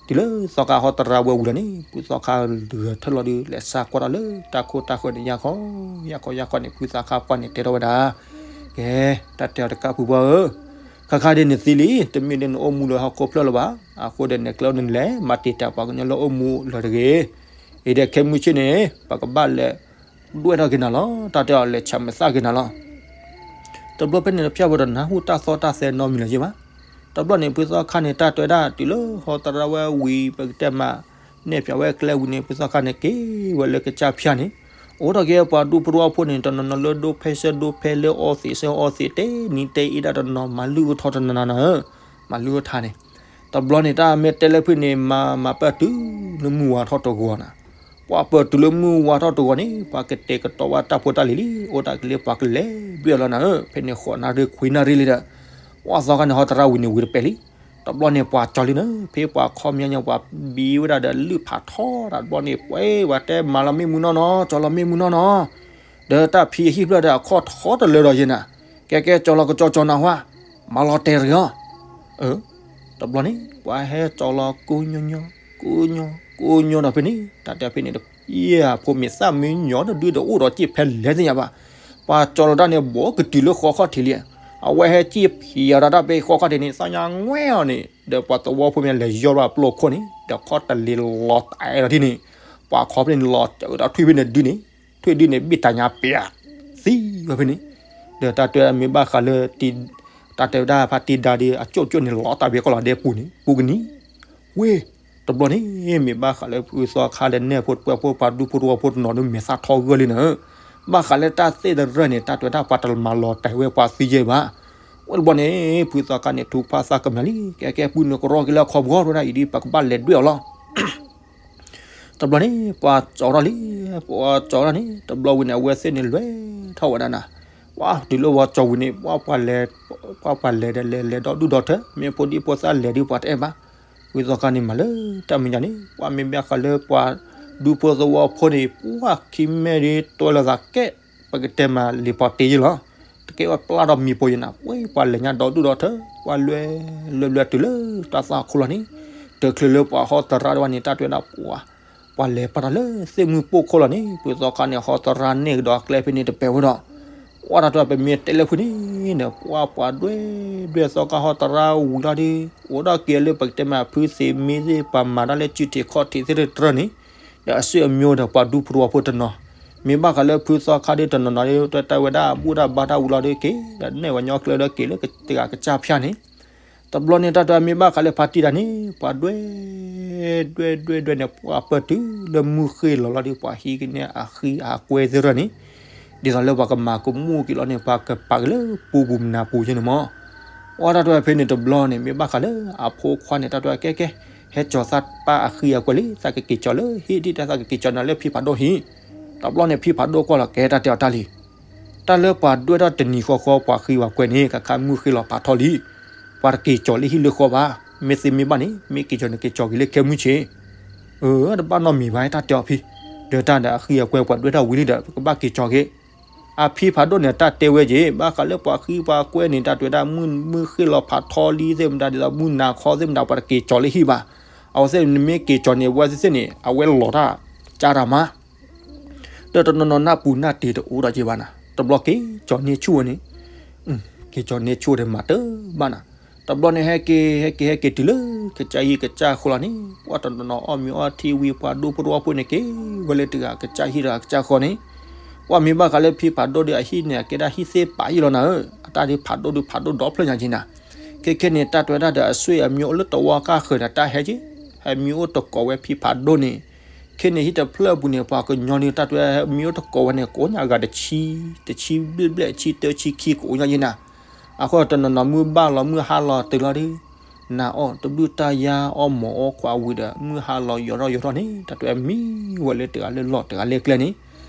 တုၤလၢသီခါဟီတရါဝဲဝံၤလီၤန့ၣ် ပုၢ်သီခါဂဲၤဆၢထၢၣ်လီၤဒီး လဲၤစးကွၢ်ထီၣ်လၢတၢ်ခိၣ်တၢ်ဃၢၤန့ၣ် ယၢ်ခီ, ယၢ်ခီ ယၢ်ခီန့ၣ် ပုၢ်သီခါပှၢ်န့ၣ် တဲထီၣ်ဝဲဒၣ်, ကဲ, တၢ်တဲအီၤတကးဖုပှၢ်ဧၢ, ခ တခါဒ်န့ၣ်သံလံ, တမ့ၢ်ဒ်န့ၣ်အိၣ်မူလၢဟီၣ်ခိၣ်ဖျၢၣ်လၢၤဘၣ်. အဃိဒီးန့ၣ် ကျဲအိၣ်န့ၣ်လဲၤမၤတံာ်တာ်ပှၤကညီလၢအိၣ်မူလၢၤတဂ့ၤ. အံၤဒီးခဲမုၢ်ဆ့ၣ်န့ၣ် ပကဘၣ်လဲၤဒွဲၣ်ထီၣ်က့ၤနၤလီၤ. တၢ်တဲအီၤလဲၤဆဲးမသၣ်က့ၤနၤလီၤ. တဘျီဖဲန့ၣ်တဖျၢၣ်ဝဲဒီးနၢ်ဟူတၢ်သီတၢ်သဲနီတမံၤလၢၤယ့ၢ်ဘၣ်. တဘျီန့ၣ် ဖုသီခါန့ၣ် တၢ်တဲဝဲဒၣ်တုၤလၢဟီသရၣ်ဝဲဝံၤ ပကတဲမး နဲၣ်ဖျါဝဲကျဲဝံၤန့ၣ် ဖုသီခါန့ၣ်က့ၤဝဲလၢကစၢ်ဖၠၣ်န့ၣ်, အိၣ်ထီၣ်က့ၤပှၤဒူဖိတဝီဖိန့ၣ် တနီၤနီၤလၢဒိးဖဲဆၢဒိးဖဲလၢအီသံးဆၢအီသံး တဲနံၤတဲအ့ဒၣ်တနီၤ မၤလုၢ်အထီတနၤနၤနၤဧၢ, မၤလုၢ်အထါန့ၣ်. တဘျီန့ၣ် တၢ်မ့ၢ်တဲလၢဖုန့ၣ် မၤမၤပၢၢ်တုၤလၢမုၢ်ဝါထီၣ်တဂီၤနၤ. ပှၤပၢၢ်တုၤလၢမုၢ်ဝါထီၣ်တဂီၤန့ၣ် ပှၤကတဲာ်ကတီၤဝဲတၢ်ဖိတၢ်လံၤလံ, အိၣ်တၢ်ကလ့ပှၤကလဲၤဘျဲၣ်လီၤနၤဧၢ, ဖဲန့ၣ်ဃိးနၣ်ရံၣ်ခွံနၣ်ရံၣ်လံဒီး ပှၤသီခါန့ၣ် ဟီသရၣ်ဝံၤန့ၣ်ဝံၤတပဲာ်လံ. တဘျီန့ၣ်ပှၤကၠီလံနၤ, ဖဲပှၤခီပညီညီ ပှၤဘံဝဲဒၣ်ဒီးလုၢ်ဖးထီတဘျီန့ၣ် ပှၤတဲမၤလီၤမ့ၣ်မူနီၢ်နီၢ်, ကၠီလီၤမ့ၣ်မူနီၢ်နီၢ်, ဒီးတၢ်ဖံအဟံၣ်ဖျၢၣ်ဒီးအခီၣ်ထီတလၢဒီးယဲနၤ, ကဲကဲကၠီလီၤကကၠီကၠီနၤဟါ, မၤလီၤတဲာ်တဂ့ၤအီၤ. တဘျီန့ၣ် ပှၤဟဲကၠီလီၤကိးညီညီ, ကိးညီ, ကိးညီဒီးဖဲန့ၣ် တၢ်တဲဖဲန့ၣ် ယဖိမ့ၢ်သၣ်မ့ၢ်ညီတဒုဒီး အိၣ်ဒီးစ့ၢ်ဖဲလဲၣ်သ့ၣ်ညါဘၣ်. ပှၤကၠီလီၤတၢ်န့ၣ် ဘီကတုၤလၢဃီခီၣ်ထံးလံ, အဝဲဟဲစ့ၢ်ဖံးအီၤဒီးတၢ်ဖဲဃီခီၣ်ထံးန့ၣ် သၣ်ညါငွဲအီၤန့ၣ် ဒီးပှၤသဝီဖိမ့ၢ်လဲၤယီၢ်ဘၣ်ပျိၢ်ခိၣ်န့ၣ် ဒီးခီၣ်တလ့ၤလီၤတၢ်အဲၣ်လီၤထံၣ်န့ၣ်, ပှၤခီဖဲန့ၣ်လီၤစၢးဒီးထွံၣ်ဖဲန့ၣ်ဒုန့ၣ်, ထွံၣ်ဒုန့ၣ် ဘ့ၣ်တၢ်ညါပျး သံဝဲဖဲန့ၣ်, ဒီးတၢ်တဲမ့ၢ်ဘၣ်ဃးလၢ တၢ်တဲဝဲဒၣ်ဖါတံၢ်ဒါဒီး အကၠိၣ်ကၠိၣ်န့ၣ် လီၤတၢ်ဝဲကီၢ်လီၤဒဲပူၤန့ၣ် ပူၤကနံၤ, ဝ့ၢ်, တဘျီန့ၣ် မ့ၢ်ဘၣ်ဃးလၢဖုသီခါဒီးနဲၣ်ဖိတပှဲၤဖိ ပှၤဒူဖိတဝီဖိတနီၤဒုး မဲာ်သၣ်ထီဂၢၢ်လံနၤ, ဘၣ်ဃးလၢတၢ်သ့ၣ်တရၢၣ်န့ၣ် တၢ်တဲဝဲဒၣ်ပှၤတမၤလီၤတဲာ်ဝဲပှၤသံယဲၢ်ဘၣ်. ဝဲတဘျီန့ၣ် ဖုသီခါန့ၣ် ထုကဖၣ်သးကမျၢၢ်လံ, ကဲကဲ ပုၢ်နုာ်ကရီက့ၤလၢအခီပှီၢ်ဝဲဒၣ်အံၤဒ် ပကဘၣ်လဲၤဒွဲၣ်အီၤလီၤ. တဘျီန့ၣ် ပှၤကၠီထီၣ်လံ, ပှၤကၠီထီၣ်န့ၣ် တဘျီဝံၤန့ၣ် အဝဲသ့ၣ်န့ၣ်လဲၤထီၣ်ဝဲဒၣ်နၤ, ပှၤတုၤလၢပှၤကၠီဝံၤန့ၣ် ပှၤပှၤလဲၤ, ပှၤပှၤလဲၤဒီးလဲၤလဲၤဒီဒူၣ်ဒီထၢ မ့ၢ်ဖိဒံဖိသၣ်လဲၤဒုးပှၤတအဲၣ်ဘၣ်. ဝံသီခါန့ၣ်မၤလၢတၢ်မဲာ်ညါန့ၣ် ပှၤမ့ၢ်ဘၣ်ဃးလၢပှၤဒူဖိသဝီဖိန့ၣ် ပှၤခံမဲဒ်တွဲလီၤသးကဲ, ပကတဲမးလံၤပီၤတ့ယ့ၢ်လီၤ, တကဲဝဲပျၢ်ဒီးမံၤပိာ်ယဲၢ်နၤ, ပှၤပှၤလဲၤညါဒီဒူၣ်ဒီထၢ ပှၤလွဲလွဲလွဲတုၤလၢတၢ်သၣ်ခိၣ်လီၤန့ၣ်, တချုးလၢပှၤဟီသရၣ်ဒၣ်ဝဲန့ၣ် တၢ်တဲဝဲဒၣ်ပှၤ ပှၤလဲၤပာ်တၢ်လၢသ့ၣ်မုၢ်ပိၢ်ခိၣ်လီၤန့ၣ် ဖုသီခါန့ၣ် ဟီသရၣ်န့ၣ်ကဒီးကျဲဖဲန့ၣ်တပဲာ်ဝဲဒီး, ပှၤတၢ်တဲပမ့ၢ်တဲလၢဖုန့ၣ်ဒီး ပှၤပှၤဒွဲဒွဲသီခါဟီသရၣ်ဝံၤလီၤဒီး အိၣ်ဒီးက့ၤလၢပကတဲမးဖုသ့ၣ်မ့ၢ်သ့ၣ် ပှၤမၤတၢ်လၢစုထံးခီၣ်ထံးသ့ၣ်တရၢၣ်န့ၣ်, ဒီးအဆွေအမျိုးဒီးပှၤဒူဖိတဝီဖိတနီၤ, မ့ၢ်ဘၣ်ဃးလၢဖုသီခါဒီးတနီၤနီၤဒီး တၢ်တဲဝဲဒၣ်ဘူၣ်တၢ်ဘါတၢ်ဝံၤလီၤဒီးက့ၤ ဒီးနဲၣ်ဝဲညီကျဲဒီးက့ၤလၢတဂၤကစၢ်ဖၠၣ်န့ၣ်, တဘျီန့ၣ် တၢ်တဲမ့ၢ်ဘၣ်ဃးလၢဖါတံၢ်တၢ်န့ၣ် ပှၤဒွဲ ဒွဲဒွဲဒွဲန့ၣ် ပှၤပၢၢ်တုၤလၢမုၢ်ဃ့ၢ်လီၤလီၤဒီး ပှၤဟံးက့ၤန့ၢ်အဃံအကွဲသ့ၣ်တဖၣ်န့ၣ်, ဒ်သိးလၢပှၤကမၤကမူၣ်က့ၤလီၤန့ၣ် ပှၤကပာ်က့ၤလၢပူၤပူၤမနၤပူၤယဲၢ်န့ၣ်မး. အတၢ်တဲဖဲန့ၣ်တဘျီန့ၣ် မ့ၢ်ဘၣ်ဃးလၢအဖိခွါန့ၣ် တၢ်တဲကဲကဲ, ဟဲကၠီၤသးပၢ်အဃံအကွဲလံ, သးကက့ၤကၠီၤလၢဟံၣ်ဒ်တၢ်သးကက့ၤကၠီၤနၤလၢဖံဖးဒိၣ်ဟံၣ်. တဘျီန့ၣ် ဖံဖးဒိၣ်ကွၢ်လီၤ ကဲတၢ်တဲအီၤတၢ်လံ တၢ်လၢပှၤဒွဲၣ်ထီၣ်တနံၤဃီဃီ ပှၤဃံပှၤကွဲန့ၣ် ခါခါမုၢ်ဃ့ၢ်လီၤဖးထီလံ. ပှၤတက့ၤကၠီၤလၢဟံၣ်လၢဃီဘၣ်. မ့ၢ်သ့မ့ၢ်ဘၣ်န့ၣ် မ့ၢ်က့ၤကၠီၤန့ၣ် က့ၤကၠီၤက့ၤလၢခဲမုၢ်ဆ့ၣ်. အၢ တဘၣ်နီတမံၤဘၣ် တၢ်တဲအီၤဖံ, ဒီးတၢ်ဒီးအဃံအကွဲပှၤဒွဲၣ်ထီၣ်ဝံၤလံဒီး ပကဘၣ်က့ၤကၠီၤက့ၤ. အဖံဖးဒိၣ်န့ၣ် တၢ်တဲဝဲက့ၤ ဘၣ်ဃးလၢပှၤဃံပှၤကွဲန့ၣ် တၢ်တဲဝဲဒၣ် မုၢ်ဃ့ၢ်လီၤဖးထီလံသ့ၣ်မတၤ ဒ်သိးမုၢ်နၤခီသ့ၣ်မတၤ ပှၤတက့ၤကၠီၤလၢဟံၣ်ဘၣ်. အဝဲသ့ၣ်န့ၣ်မ့ၢ်က့ၤကၠီၤန့ၣ် အဝဲသ့ၣ်န့ၣ် အဝဲလီၤတၢ်ကၢ်တၢ်မး ဒီးတနီၤနီၤနၢ်ပူၤနၢ်တ့ၤတအိၣ်ဒီးက့ၤဘၣ်နၤ. တဘျီက့ၤကၠီၤန့ၢ်ဆူၣ်ဝဲန့ၣ်, က့ၤကၠီၤန့ၢ်ဆူၣ်ဒီးမၤတဘၣ်နၤ. တဘျီန့ၣ် ဟဲက့ၤ ဟဲက့ၤ ဟဲက့ၤတုၤလၢ ကစၢ်ဟံၣ်ကစၢ်ဃိလီၤန့ၣ် ပှၤတနီၤနီၤအီၣ်မ့ၤအီထံဝံၤ ပှၤဒူဖိတဝီဖိန့ၣ် က့ၤဝဲလၢတဂၤကစၢ်ဟံၣ်တဂၤကစၢ်ဃိန့ၣ်, ပှၤမ့ၢ်ဘၣ်ဃးလၢဖံဖးဒိၣ်ဒီးအဟံၣ်န့ၣ် အကဲဒၣ်ဟံၣ်သ့ၣ်ပာ်ယံာ်လီၤနၤဧၢ, အတၢ်ဒုးဖးဒိၣ်ဒုးဖးဒိၣ်ဒီဖျၢၣ်ညါက့ၤနၤ. ခဲခဲန့ၣ် တၢ်တဲဝဲဒၣ်ဒီးအဆွေအမျိုးလၢတဝီကါဃၢၤန့ၣ် တၢ်ဟဲက့ၤ, ဟဲမံအိၣ်တကိးဝဲဖံဖးဒိၣ်န့ၣ်, ခဲန့ၣ်ဟံၣ်တဖျၢၣ်ပူၤန့ၣ် ပှၤကညီန့ၣ် တၢ်တဲဝဲဟဲမံအိၣ်တကိးဝဲန့ၣ် ကိးညါဂၤတဆံ, တဆံဘျဲၣ်ဘျဲၣ် ဆံတၢ ဆံခံ ကအိၣ်ညါယဲၢ်နၤ. အဃိတနီၤနီၤမုၢ်ဘၣ်လီၤ မုၢ်ဟါလီၤတုၤလီၤဒီး နၤအီၣ်တဘျုးတၢ်ယါ အီၣ်မီၤအီၣ်ခွါဝံၤဒီး မုၢ်ဟါလီၤယိာ်ထီၣ်ယိာ်ထီၣ်န့ၣ် တၢ်တဲဝဲမံဝဲလၢတဂၤလၢလီၢ်တဂၤလၢကျဲန့ၣ်,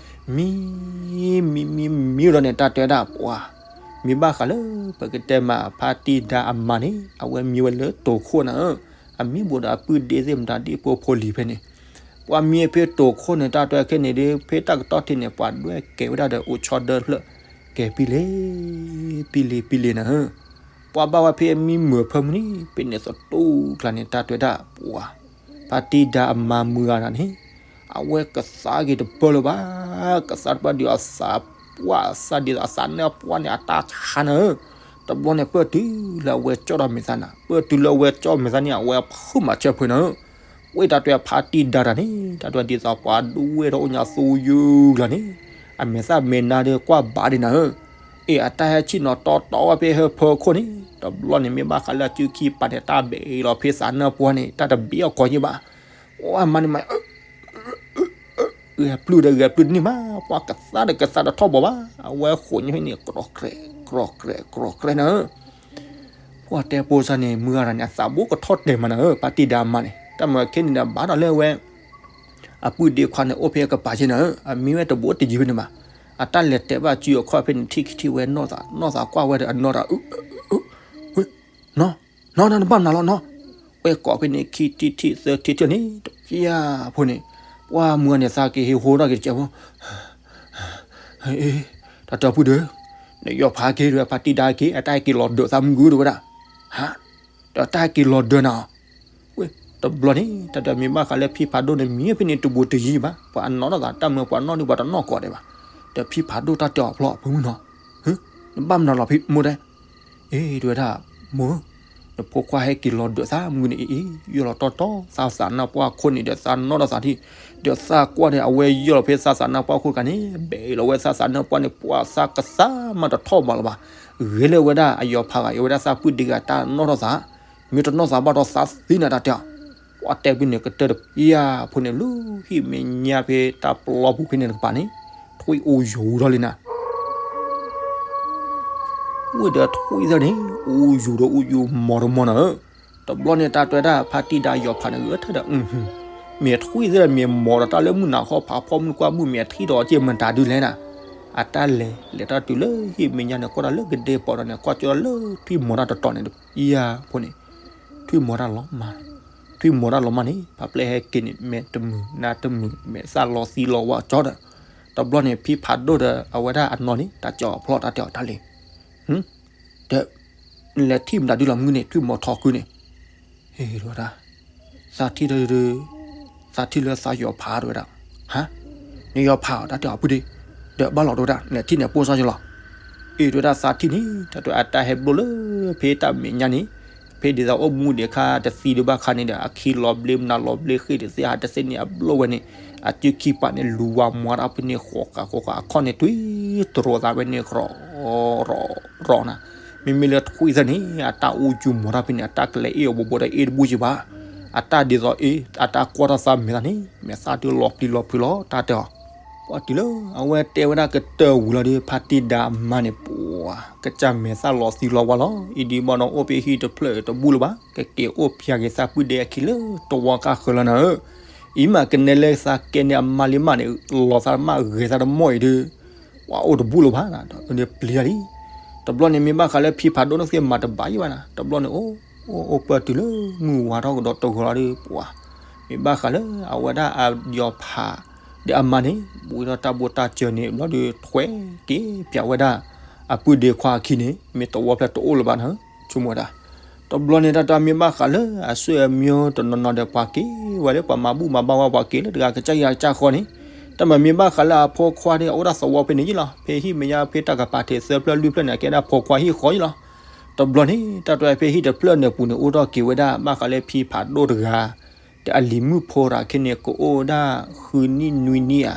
မံ မံ မံ မံဒီးန့ၣ် တၢ်တဲဝဲဒၣ်ပှၤ မ့ၢ်ဘၣ်ဃးလၢ ပကတဲမးအဖါတံၢ်ဒါအမါန့ၣ် အဝဲမံဝဲလၢတိာ်ခိၣ်နၤဧၢ, အမံဘူးဒီးအပုၢ်ဒ့သ့ၣ်မတၤဒ့ဖိဖိလံၤဖဲန့ၣ်, ပှၤမံဖဲတိာ်ခိၣ်န့ၣ် တၢ်တဲခဲန့ၣ်ဒီး ဖဲတၢ်ကတီၢ်ထံးန့ၣ် ပှၤဒွဲၣ်ကဲဝဲဒၣ်ဒီးအိၣ်ဆီဒၢဖျၢၣ် ကဲပံလ့ ပံလ့ ပံလ့နၤဧၢ, ပှၤဘၣ်ဝဲဖဲအမံမုာ်ဖၢမုၢ်န့ၣ် ဖဲန့ၣ်သတူၢ်ကျါန့ၣ် တၢ်တဲဝဲဒၣ်ပှၤ ဖါတံၢ်ဒါအမါမုၢ်ဂၤန့ၣ် အဝဲကသါက့ၤတပၢၢ်လၢၤဘၣ်, ကသါတပၢၢ်ဒ်အသးပှၢ်အသးဒ်သိးအသးနၢၣ်ပှၢ်န့ၣ် အတၢ်ဆါနၤဧၢ, တဘျီန့ၣ်ပၢၢ်တုၤလၢအဝဲကၠီၣ်ဒီးမဲာ်သၣ်နၤ, ပၢၢ်တုၤလၢအဝဲကၠီၣ်မဲာ်သၣ်န့ၣ် အဝဲဖုးမၤဆၢဖုးနၤဧၢ, ဝဲတၢ်တဲဖါတံၢ်ဒါတၢ်န့ၣ် တၢ်တဲဒ်သိးပှၤဒူဝဲဒီးအိၣ်ညါသိယုၢ်လီၤန့ၣ်, အမဲာ်သၣ်မဲာ်နါဒီးကွၢ်ဘၣ်ဒံးနၤဧၢ, အ့ၣ် အတၢ်ဟဲဆ့ၣ်နီၤတီတီဝဲဖဲဟၢဖၢခိၣ်န့ၣ်, တဘျီန့ၣ်မ့ၢ်ဘၣ်ဃးလၢအစုခံပာ်န့ၣ် တၢ်ဘဲးလီၤဖဲသးနၢၢ်ပှၢ်န့ၣ် တၢ်တဘ့ၣ်အီၣ်ကီးယံၤဘၣ်, အိၣ်အမါန့ၣ်မး ဂဲၤပျုၢ်ဒီးဂဲၤပျုၢ်တန့ၢ်မး, ပှၤကသါဒီးကသါတထီၣ်ဘီဘၣ်, အဝဲဃိးညါဖဲန့ၣ် ကြီကြဲ, ကြီကြဲ, ကြီကြဲနၤဧၢ, ပှၤတဲပိစါန့ၣ် မုၢ်ဂၤတၢ်န့ၣ် အသးဘိကထီၣ်တဲာ်မးနၤဧၢ, ဖါတံၢ်ဒါအမါန့ၣ် တၢ်မၤခဲန့ၣ်ဒီးဘၣ်ဒီးလၢဝဲ အပုၢ်ဒ့ခွါန့ၣ် အိၣ်ဖဲအကပၤက့နၤဧၢ, အမံဝဲတဘိတယံၤဖဲန့ၣ်ဘၣ်, အတၢ်လဲၤတဲာ်ဘၣ်စုအခီၣ်ဖဲန့ၣ် ထံၣ်ခံထံၣ်ဝဲနီၢ်သး, နီၢ်သးကွၢ်ဝဲဒီးအနီၢ်တၢ် နီၢ်, နီၢ် နဘၣ်မနုၤလီၤနီၢ်, ဝဲကိးဖဲန့ၣ် ခံထံၣ်ထံၣ်သၢထံၣ်ထံၣ်န့ၣ် တပျၢ်ဖိန့ၣ်, ပှၤမုၢ်ဂၤန့ၣ် သးက့ၤဟ့ဟိထီၣ်က့ၤတကဲးဖိ တၢ်တဲအီၤပုၢ်ဒီး, နယီၤဖးက့ၤဒီး ဖါတံၢ်ဒါက့ၤ အတၢ်ဟဲက့ၤလီၤဒၢးသးမုၢ်ဂုၢ်တဝဲဒၣ်, ဟါ, ဒီးတၢ်ဟဲက့ၤလီၤဒၢးနၤ, ဝဲ, တဘျီန့ၣ် တၢ်တဲမ့ၢ်ဘၣ်ဃးလၢဖံဖးဒိၣ်န့ၣ် မံဖဲန့ၣ်တဘူးတယံၤဘၣ်, ပှၤအနီၢ်ထီၣ်သး တၢ်မၢပှၤနီၢ်ဒုးပှၤတနီၢ်ကီးဒံးဘၣ်, ဒီးဖံဖးဒိၣ်တၢ်တဲအီၤဖျီအဖုမုၢ်နီၤ, နဘၣ်မနုၤလီၤဖံမိၢ်တဲ အ့ တဝဲဒၣ်, မိၢ်, နဖိခွါဟဲက့ၤလီၤဒၢးသးမုၢ်ဂုၢ်န့ၣ်အံၤအံၤ, ယီၢ်လီၤတီတီ သးသးနါပှၢ်ခိၣ်န့ၣ်ဒီးသးနီၢ်ထီၣ်သးထံၣ်, ဒီးသးကွၢ်န့ၣ် အဝဲယီၢ်လီၤဖဲသးသးနါပှၢ်ခိၣ်တဂၤန့ၣ် ဘဲးလီၤဝဲသးသးနါပှၢ်န့ၣ် ပှၤသးကသးမးတထီၣ်ဘၣ်လၢၤဘၣ်, ဂ့ၤလၢဝဲဒၣ်အယီၤဖးဂၤ အဝဲဒၣ်သးပုၢ်ဒ့ဂၤတၢ်နီၢ်ထီၣ်သး, မ့ၢ်တနီၢ်သးဘၣ်ဒီးသးသံနၤတၢ်တဲအီၤ ပှၤတဲဖဲန့ၣ်ကတၢၢ်တပျၢ်ဖိန့ၣ် လၢဟံၣ်မဲာ်ညါဖဲတၢ်ပျီပူၤဖဲန့ၣ်တကပၤန့ၣ်, ထွံၣ်အိၣ်ယူၤထီၣ်လံနၤ, ဝံၤဒီးထွံၣ်သၢန့ၣ် အိၣ်ယူၤဒီးအိၣ်ယူၤမီၤတမီၤနၤဧၢ, တဘျီန့ၣ်တၢ်တဲဒၣ်ဖါတံၢ်ဒါယီၤဖးန့ၣ် ဂဲၤထၢၣ်ဒီး မ့ၢ်ထွံၣ်သၢဒီးမ့ၢ်မီၤဒီးတၢ်လၢမုၢ်နၤခီဖးဖီမုၢ်နကွၢ်မုၢ်မ့ၢ်အထံၣ်ဒီးက့ၢ်မတၤဒုလဲၣ်နၤ, အတၢ်လဲၤ လဲၤတၢ်တုၤလၢဟံၣ်မဲာ်ညါန့ၣ် ကွၢ်တၢ်လၢကဒဲပီးဒီးန့ၣ် ကွၢ်ကၠီလၢထွံၣ်မီၤတၢ်တတီၤန့ၣ်တပျၢ်ဖိန့ၣ်, ထွံၣ်မီၤတၢ်လီၤမၢ်, ထွံၣ်မီၤတၢ်လီၤမၢ်န့ၣ် ဖးပျဲဟဲက့ၤန့ၣ် မဲာ်တမုာ်နါတမုာ် မဲာ်သၣ်လီၤသံလီၤဝါကၠီဒီး, တဘျီန့ၣ်ဖံဖးဒိၣ်ဒီးအဝဲဒၣ်အနီၢ်န့ၣ် တၢ်ကၠီအဖျီတၢ်တဲအီၤတၢ်လံ ဒီး နလဲၤထံၣ်မတၤဒုလီၤမုၢ်န့ၣ် ထွံၣ်မီၤထီၣ်ခုန့ၣ်, ဟ့ၣ်ဝဲဒၣ်, သးထံၣ်ဒီး, သးထံၣ်လၢသးယီၤဖးတဝဲဒၣ်, ဟါ, နယီၤဖးအီၤတၢ်တဲအီၤပုၢ်ဒ့, ဒီးဘၣ်လီၤတဝဲဒၣ် နလဲၤထံၣ်န့ၣ်ပိၢ်စၢ်ယလီၤ, အ့ၣ်တဝဲဒၣ်သးထံၣ်န့ၣ် တၢ်တဲအတၢ်ဟဲဘျိလၢ ဖဲတၢ်မဲာ်ညါန့ၣ်, ဖဲဒ်သိးအိၣ်မူဒံးခါတသံဒံးဘၣ်ခါန့ၣ်ဒီး အခံလီၤဘျ့မနုၤလီၤဘျ့ဃ့ၢ်တသ့ဟးတသ့န့ၣ် အဘျိဝဲန့ၣ်, အစုခံပာ်န့ၣ် လူၤဝါမီၤတၢ်ဖဲန့ၣ် ဃိးဃာ်ဃိးဃာ်အခီၣ်န့ၣ် တွံၢ်တရိးသးဝဲန့ၣ် ရီၣ်ရီၣ်ရီၣ်နၤ, မ့မ့ၢ်လၢထွံၣ်သၢန့ၣ် အတၢ်အိၣ်ယူၤမီၤတၢ်ဖဲန့ၣ် အတၢ်ကလဲၤအ့ၣ်အီၤဘိးဘိးဒီးအ့ၣ်တဘူၣ်က့ဘၣ်, အတၢ်ဒ်သိးအ့ၣ် အတၢ်ကွၢ်ထီၣ်သးမဲာ်သၣ်န့ၣ် မဲာ်သၣ်ဒုးလီၤပျံၤလီၤဖုးလီၤ တၢ်တဲအီၤ, ပှၤတုၤလၢ အဝဲတဲဝဲဒၣ်ကတၢၢ်ဝံၤလီၤဒီး ဖါတံၢ်ဒါအမါန့ၣ် ပှၤ ကစၢ်မဲာ်သၣ်လီၤသံလီၤဝါလီၤ, အံၤဒ်ဘၣ်ဒီးအိၣ်ဖဲဟံၣ်တဖျၢၣ်တဘူၣ်လၢၤဘၣ်, ကက့ၤအိၣ်ဖျါက့ၤသးပုၢ်ဒ့အခံလၢတဝီကၢ်ဃၢၤလီၤနၤဧၢ, အံၤမးကနဲလၢသးကဲန့ၣ်အမါလံမးန့ၣ် လီၤသးမးဂဲၤသးတမီၢ်အံၤဒီး ပှၤအိၣ်တဘူၣ်လၢၤဘၣ်နၤ ဒီးပျံၤတၢ်လံ, တဘျီန့ၣ်မ့ၢ်ဘၣ်ဃးလၢဖံဖးဒိၣ်န့ၣ်သ့ၣ်မၤတဘၣ်ယံၤဘၣ်နၤ, တဘျီန့ၣ်အိၣ်, အိၣ်အိၣ်ပၢၢ်တုၤလၢမုၢ်ဝါထီၣ်ကဒီးတဂီၤလီၤဒီး ပှၤ မ့ၢ်ဘၣ်ဃးလၢအဝဲဒၣ်အယီၤဖး ဒီးအမါန့ၣ် ဝံၤဒီးတၢ်ဘိးတၢ်စၢၤန့ၣ် ဘျီဒီးထွဲက့ၤပၠးဝဲဒၣ် အပုၢ်ဒ့ခွါအခံန့ၣ် မ့ၢ်တဝီဖျၢၣ်တအိၣ်လၢၤဘၣ်နၤ, ဆိကမိၣ်ဝဲဒၣ်, တဘျီန့ၣ်တၢ်တမ့ၢ်ဘၣ်ဃးလၢအဆွေအမျိုးတနီၤနီၤဒီးပှၤက့ၤဝဲလၢပှၤမၤဘူၣ်မၤဘါဝဲပှၤက့ၤလၢတဂၤကစၢ်ယွၤကစၢ်ဃီန့ၣ်, တၢ်မ့ၢ်မ့ၢ်ဘၣ်ဃးလၢအဖိခွါဒီးအအိၣ်ဒၣ်သဝီဖဲန့ၣ်ယံၤလီၤ, ဖဲဟံၣ်မဲာ်ညါဖဲတၢ်ကပၤထံးသၢဖျၢၣ်လွံၢ်ဖျၢၣ်န့ၣ် အကဲဒၣ်ဖိခွါဟံၣ်ဃီယံၤလီၤ, တဘျီန့ၣ် တၢ်တဖဲဟံၣ်တဖျၢၣ်န့ၣ်ပူၤန့ၣ် အိၣ်ထီၣ်က့ၤဝဲဒၣ်ဘၣ်ဃးလၢဖံဖးဒိၣ်တဂၤ ဒီးအလံၤမုၣ်ဖိတဂၤခဲန့ၣ် ကအိၣ်ဝဲဒၣ်ဃုနံၣ်နွံနံၣ်ဧါ,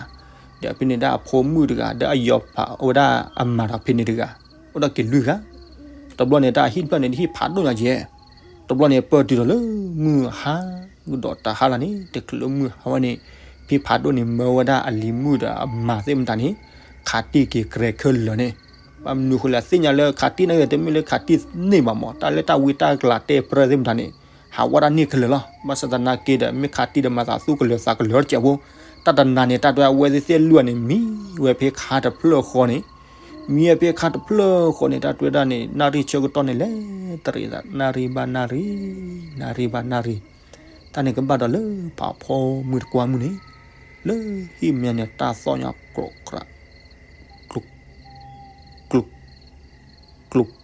ဒီးဖဲန့ၣ်ဒၣ်အဖိမုၣ်တဂၤ ဒီးအယီၤဖးဝဲဒၣ်အမါဒီးဖဲန့ၣ်တဂၤ, အိၣ်ဒီးက့ၤလွံၢ်ဂၤ, တဘျီန့ၣ်တၢ်ဟံၣ်တဖျၢၣ်န့ၣ် ဟံၣ်ဖးဒိၣ်ညါယဲၢ်, တဘျီန့ၣ်ပၢၢ်တုၤဒီးလၢမုၢ်ဟါ, မုၢ်ဒီးတဟါလီၤန့ၣ် တချုးလၢမုၢ်ဟါဝဲန့ၣ် ဖံဖးဒိၣ်န့ၣ် မၢဝဲဒၣ်အလံၤမုၣ်ဒီးအမါသ့ၣ်မတၤန့ၣ် ခးတံၢ်က့ၤကရဲခဲလၢာ်န့ၣ်, ဘၣ်မနုၤဃိလဲၣ်သ့ၣ်ညါလၢခးတံၢ်န့ၣ်ဂ့ၤ တမ့ၢ်လၢခးတံၢ်န့ၢ်ဘၣ်မး တၢ်လၢတၢ်ဝံတၢ်ကလၤတဲပြၢသ့ၣ်မတၤန့ၣ် ဟးဝဲဒၣ်န့ၢ်ခဲလၢာ်လီၤ, ဘၣ်ဆၣ်သနာ်က့ဒီး မ့ၢ်ခးတံၢ်ဒီးမၤသးသူၣ်ကလၢၤသးကလၢၤတစဲးဖိ, တၢ်တနၤန့ၣ် တၢ်တွဲအဝဲသ့ၣ်သ့ၣ်လွံၢ်ဂၤန့ၣ် မံဝဲဖဲခါတဖျၢၣ်ဃီန့ၣ်, မံဝဲဖဲခါတဖျၢၣ်ဃီန့ၣ် တၢ်တွဲဒၣ်န့ၣ် နၣ်ရံၣ်ဆၢကတီၢ်န့ၣ်လဲၤတရံးသး နၣ်ရံၣ်ဘၣ်နၣ်ရံၣ်, နၣ်ရံၣ်ဘၣ်နၣ်ရံၣ်, တၢ်န့ၣ်ကဘၣ်ဒီးလၢဖးဖီမုၢ်တကွၢ်မုၢ်န့ၣ်, လၢဟံၣ်မဲာ်ညါန့ၣ် တၢ်သီၣ်ညါကျိးကြး ကျိး ကျိး ကျိး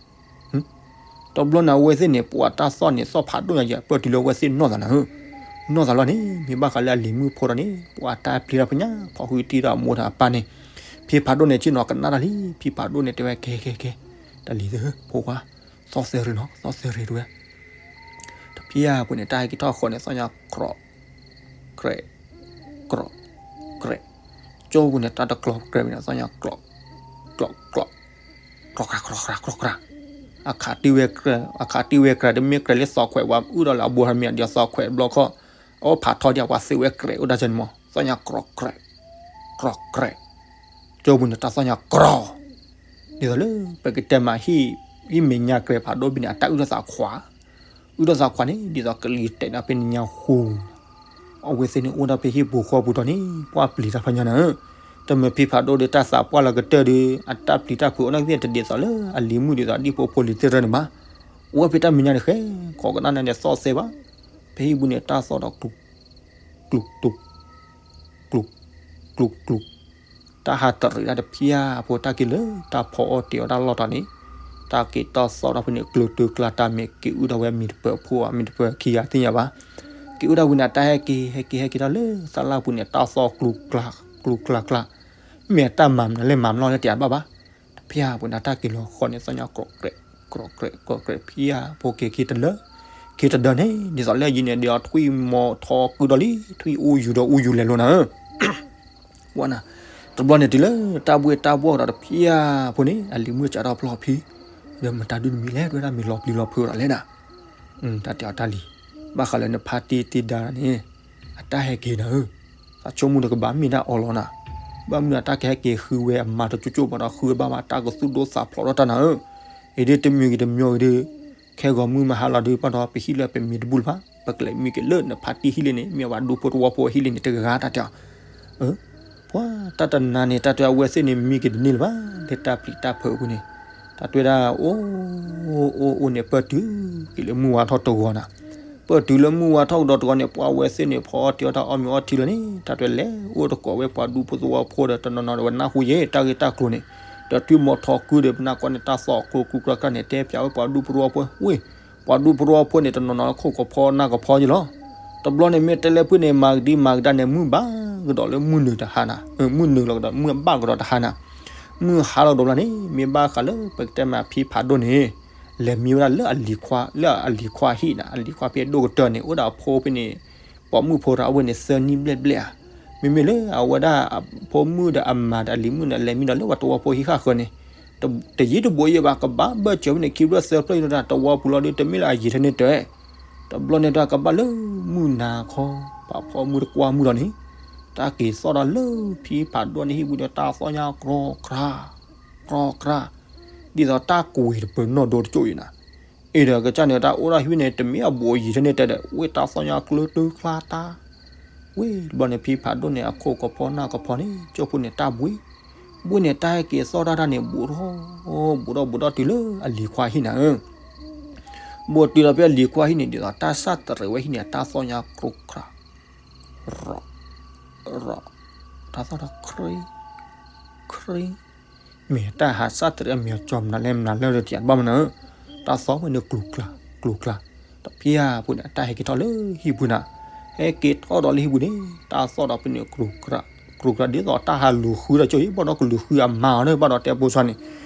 တဘျီန့ၣ် အဝဲသ့ၣ်န့ၣ် ပှၤတၢ်သီၣ်န့ၣ် သီၣ်ဖးဒိၣ်ညါယဲၢ် ပၢၢ်တုၤလၢအဝဲသ့ၣ်နီၢ်သးနၤဧၢ, နီၢ်သးလီၤန့ၣ် မ့ၢ်ဘၣ်ဃးလၢအလံၤမုၣ်ဖိဒီးန့ၣ် ပှၤတၢ်ပျံၤတၢ်ဖညါ ဖီၣ်ဃုတံၢ်ဒီးအမိၢ်ဒီးအပၢ်န့ၣ်, ဖံဖးဒိၣ်န့ၣ် ဆ့ၣ်နီၤကနၣ်တၢ်လံ, ဖံဖးဒိၣ်န့ၣ် တဲဝဲ ကဲ ကဲ ကဲ, တၢ်လံၤသ့ၣ်ဧၢ ဖိခွါ သီၣ်သဲရ့နီၤ သီၣ်သဲရ့တဝဲ တဖၠၣ်ပူၤန့ၣ် တၢ်ဟဲက့ၤထီၣ်ဃီန့ၣ် သီၣ်ညါ ကြိးကြဲး ကြိးကြဲး ကၠိပူၤန့ၣ် တၢ်တကျီၤကြဲးဝဲန့ၣ် သီၣ်ညါ ကြိး ကြိး ကြိး ကြိး ကြိး ကြိး အခးတံၢ်ဝဲကြဲး အခးတံၢ်ဝဲကြဲး တမ့ၢ်ကြဲးလၢသီခွဲးဝဲ အုၣ်ဒီးလၢအဘိဟမံၤ ဒီးသီခွဲးတဘျီခီၣ် အိၣ်ဖးထီဒံး ပှၤသ့ဝဲကြဲးအိၣ်တၢ်ကန့ၣ်မး သီၣ်ညါ ကြိးကြဲး ကြိးကြဲး ကၠိပူၤန့ၣ် တၢ်သီၣ်ညါ ကြိး ဒ်သိးလၢ ပကတဲမး ဟံၣ်မဲာ်ညါကြဲးဖးဒိၣ်ဖဲန့ၣ် အတၢ်အုၣ်ထီၣ်သးခွါ အုၣ်ထီၣ်သးခွါန့ၣ် ဒ်သိးကလံၤတဲာ်ဒီးဖဲန့ၣ်ညါဃိ အဝဲသ့ၣ်န့ၣ်အိၣ်ဒၣ်ဖဲဟံၣ်ပူၤဃီပူၤဒီးန့ၣ် ပှၤပျံၤတၢ်ဖးညါန့ၣ် တမ့ၢ်ဖံဖးဒိၣ်ဒီးတၢ်သးပှၢ်လီၤကတၢၢ်ဒီး အတၢ်ပျံၤတၢ်ဖုးအိၣ်နာ်က့ တဒ်သိးလၢအလံၤမုၣ်ဒ်သိးဒ်ဖိဖိလံၤသ့ၣ်တဖၣ်န့ၣ်ဘၣ်. အိၣ်ဝဲဖဲတၢ်မဲာ်ညါန့ၣ်ဃဲ ခိးကနၣ်န့ၣ်သီၣ်သဲဘၣ်. ဖဲဟံၣ်ပူၤန့ၣ်တၢ်သီၣ်ဒီးကျူး ကျူး ကျူး ကျူး ကျူး ကျူး တၢ်ဟးတရံးတၢ်တဖၠၣ်ဖိ တၢ်က့ၤလၢတၢ်ဖီအီၣ်တ့ၤအီၣ်တၢ်လီၢ်တီၤန့ၣ် တၢ်က့ၤတၢ်သီၣ်ထီၣ်ဖဲန့ၣ် ကျိၤတုၤကျါတၢ်မဲာ်က့ၤအုၣ်ထီၣ်ဝဲမံၤတပၢၤဖိဧါ မံၤတပၢၤခံဂၤသ့ၣ်ညါဘၣ်. က့ၤအုၣ်ထီၣ်ဝံၤန့ၣ် တၢ်ဟဲက့ၤ ဟဲက့ၤ ဟဲက့ၤထီၣ်လၢသးလၢပူၤန့ၣ် တၢ်သီၣ်ကျူးကျူးကျါ ကျူးကျါကျါ မ့ၢ်အတၢ်မၤမနုၤလဲၣ် မၤမနီၢ်လၢတယံာ်ဘၣ်ဘၣ်. တဖၠၣ်ပူၤန့ၣ် တၢ်က့ၤလီၤဃီန့ၣ် သီၣ်ညါ ကြိးကြဲး ကြိးကြဲး ကြိးကြဲး ဖၠၣ်ဖိက့ၤခံတလၢ ခံတဒၢန့ၣ် ဒ်သိးလၢယံၤန့ၣ် ဒ်အီၤထွံၣ်မီၤထီကုဒီးလံ ထွံၣ်အူယူၤဒီးအူယူၤလဲၤလိာ်နၤဧၢ ဝဲနၤ တဘျီန့ၣ်တုၤလၢတၢ်ဘှ့ၣ်တၢ်ဘှီၣ်ကဒီးတဖၠၣ်ဖိန့ၣ် အလံၤမုၣ်စးထီၣ်ဖျီဖံ ဒီးမတၤဒုတမံၤလဲၣ် တဝဲဒၣ်မ့ၢ်လီၤပျံၤလီၤဖုးဒီးလဲၣ်နၤ တၢ်တဲအီၤတၢ်လံၤ ဘၣ်ဃးလၢနဖါတံၢ်တံၢ်ဒါန့ၣ် အတၢ်ဟဲက့ၤနၤဧၢ သးဆိကမိၣ်ဒီးကဘၣ်မ့ၢ်ဒၣ်အီၤလီၤနၤ ဘၣ်မနုၤအတၢ်ကဟဲက့ၤဃုဝဲအမါတကၠိကၠိဘၣ်ဒီး ဃုဝဲဘၣ်မး တၢ်ကသူၣ်ဒိၣ်သးဖျိးထီၣ်တၢ်နၤဧၢ အံၤဒ်တမံၤဂ့ၤတမံၤဂ့ၤဒီး ခဲဂီၤမုၢ်မဟါလီၤဒီး ဘၣ်ဒီးပဟံၣ်လၢပမံၤတဘူၣ်လၢၤဘၣ် ပကလဲၤမံက့ၤလၢနဖါတံၢ်ဟံၣ်လံန့ၣ် မ့ၢ်ဝဲဒူဖိသဝီဖိဟံၣ်လံန့ၣ် တဂၤတၢ်တဲအီၤ ပှၤတၢ်တနၤန့ၣ် တၢ်တဲအဝဲသ့ၣ်န့ၣ် မံက့ၤတန့ၢ်လၢၤဘၣ် လၢတၢ်ပျံၤတၢ်ဖုးအပူၤန့ၣ် တၢ်တဲဒၣ် အိၣ် အိၣ် အိၣ်န့ၣ် ပၢၢ်တုၤက့ၤလၢမုၢ်ဝါထီၣ်တဂီၤနၤ ပၢၢ်တုၤလၢမုၢ်ဝါထီၣ်ကဒီးတဂီၤန့ၣ် ပှၤဝဲသ့ၣ်န့ၣ် ဖီအီၣ်တ့ၤအီၣ်တၢ်အီၣ်မ့ၤအီထံလီၤန့ၣ် တၢ်တဲလဲၤအိၣ်တကိးဝဲပှၤဒူဖိသဝီဖိဒီးတနီၤနီၤဒီးဝဲနၢ်ဟူယဲ တၢ်ဂ့ၢ်တၢ်ကျိၤန့ၣ် ဒီးထွံၣ်မီၤထီကုဒီးပနၢ်ကွၢ်န့ၣ် တၢ်သီၣ်ကျိၤကျူကျါကျါန့ၣ် တဲပၠးဝဲပှၤဒူဖိသဝီဖိ ဝ့ၢ် ပှၤဒူဖိသဝီဖိန့ၣ် တနီၤနီၤခိၣ်ကဖီနၢ်ကဖီယဲလီၤ တဘျီန့ၣ်မ့ၢ်တဲလၢဖုၣ်န့ၣ် မၤကဒံမၤကဒါန့ၣ် မုၢ်ဘၣ်ကဒီးလၢမုၢ်နုာ်တဟါနၤ မုၢ်နုာ်လီၤကဒီး မုၢ်ဘၣ်ကဒီးတဟါနၤ မုၢ်ဟါလီၤကဒီးဘျီန့ၣ် မ့ၢ်ဘၣ်ဃးလၢပကတဲမးဖံဖးဒိၣ်န့ၣ် လဲၤမံဝဲဒၣ်လၢအလံၤခွါ လၢအလံၤခွါဟံၣ်နၤ အလံၤခွါဖဲအဒိၣ်ကတၢၢ်န့ၣ် အိၣ်ဒီးအဖိဖဲန့ၣ် ပိာ်မုၣ်ဖိတဂၤအဝဲန့ၣ် သၢနံၣ်ဘျဲၣ်ဘျဲၣ်ဧါ မ့မ့ၢ်လၢအဝဲဒၣ်အဖိမုၣ်ဒီးအမါဒီးအလံၤမုၣ်န့ၣ် လဲၤမံဒီးလၢပှၤသဝီဖိဟံၣ်ဃၣ်ဃၢၤန့ၣ် တယံာ်တဘိယဲၢ်ဘၣ် ကဘၣ်ဘၢၣ်စၢၤဖဲန့ၣ် ခံဖျၢၣ်သၢဖျၢၣ်ယဲၢ်တၢ် သဝီပူၤလီၤဒီး တမ့ၢ်လၢအယံာ်ထဲန့ၣ်တဲ တဘျီန့ၣ်တၢ်ကဘၣ်လၢမုၢ်နၤခီ ပှၤဖီမုၢ်တကွၢ်မုၢ်ဒီးန့ၣ် တၢ်က့ၤသီၣ်ဒီးလၢဖံဖးဒိၣ်န့ၣ်ဟံၣ်ပူၤဒီး တၢ်သီၣ်ညါ ကြိးကြၢး ကြိးကြၢး ဒ်သိးတၢ်ကွံာ်တပၢၤနီၣ်ဒိတကၠိၣ်အံၤနၤ အံၤဒီးကစၢ်န့ၣ် တၢ်အိၣ်ဒၣ်ဟံၣ်န့ၣ် တမ့ၢ်အဘူးအယံၤထဲန့ၣ်တဲဒီး ဝ့ၢ်တၢ်သီၣ်ညါကျိၤတုၤချါတၢ် ဝ့ၢ်တဘျီန့ၣ် ဖံဖးဒိၣ်န့ၣ် အခိၣ်ကဖီနၢ်ကဖီန့ၣ် ကၠိဖိန့ၣ် တၢ်ဘှံး ဘှံးန့ၣ် တၢ်ဟဲက့ၤသီၣ်တၢ်တၢ်န့ၣ် ဘူးထီၣ် ဘူးထီၣ်ဘူးထီၣ်တုၤလၢအလံၤခွါဟံၣ်နၤဧၢ ဘူးတုၤဒီးဖဲအလံၤခွါဟံၣ်န့ၣ် ဒ်သိးတၢ်စၢ်တရံးဝဲဟံၣ်န့ၣ် တၢ်သီၣ်ညါကြိးကြၢး ရီး ရီး တၢ်သီၣ်ဒီး ခရံ ခရံ မ့ၢ်တၢ်ဟးစၢ်တရံးအမ့ၢ်အကၠီမနုၤလဲၣ်မနုၤလဲၣ်ဒီး တယံာ်တဘၣ်မနုၤဧၢ တၢ်သီၣ်ဝဲန့ၣ်ကျူၤကျါ ကျူၤကျါ တဖၠၣ်ဖိန့ၣ် အတၢ်ဟဲက့ၤထီၣ်လၢဟံၣ်ပူၤနၤ ဟဲက့ၤထီၣ်ဒီးလၢဟံၣ်ပူၤန့ၣ် တၢ်သီၣ်ဒီးဖဲန့ၣ် ကြူကြူ ဒ်သိးတၢ်ဟးလူၤဃုဒီးကၠိအံၤ ဘၣ်ဒီးကလူၤဃုအမါအီၤန့ၣ် ဘၣ်ဒီးတဲဖိဆါန့ၣ်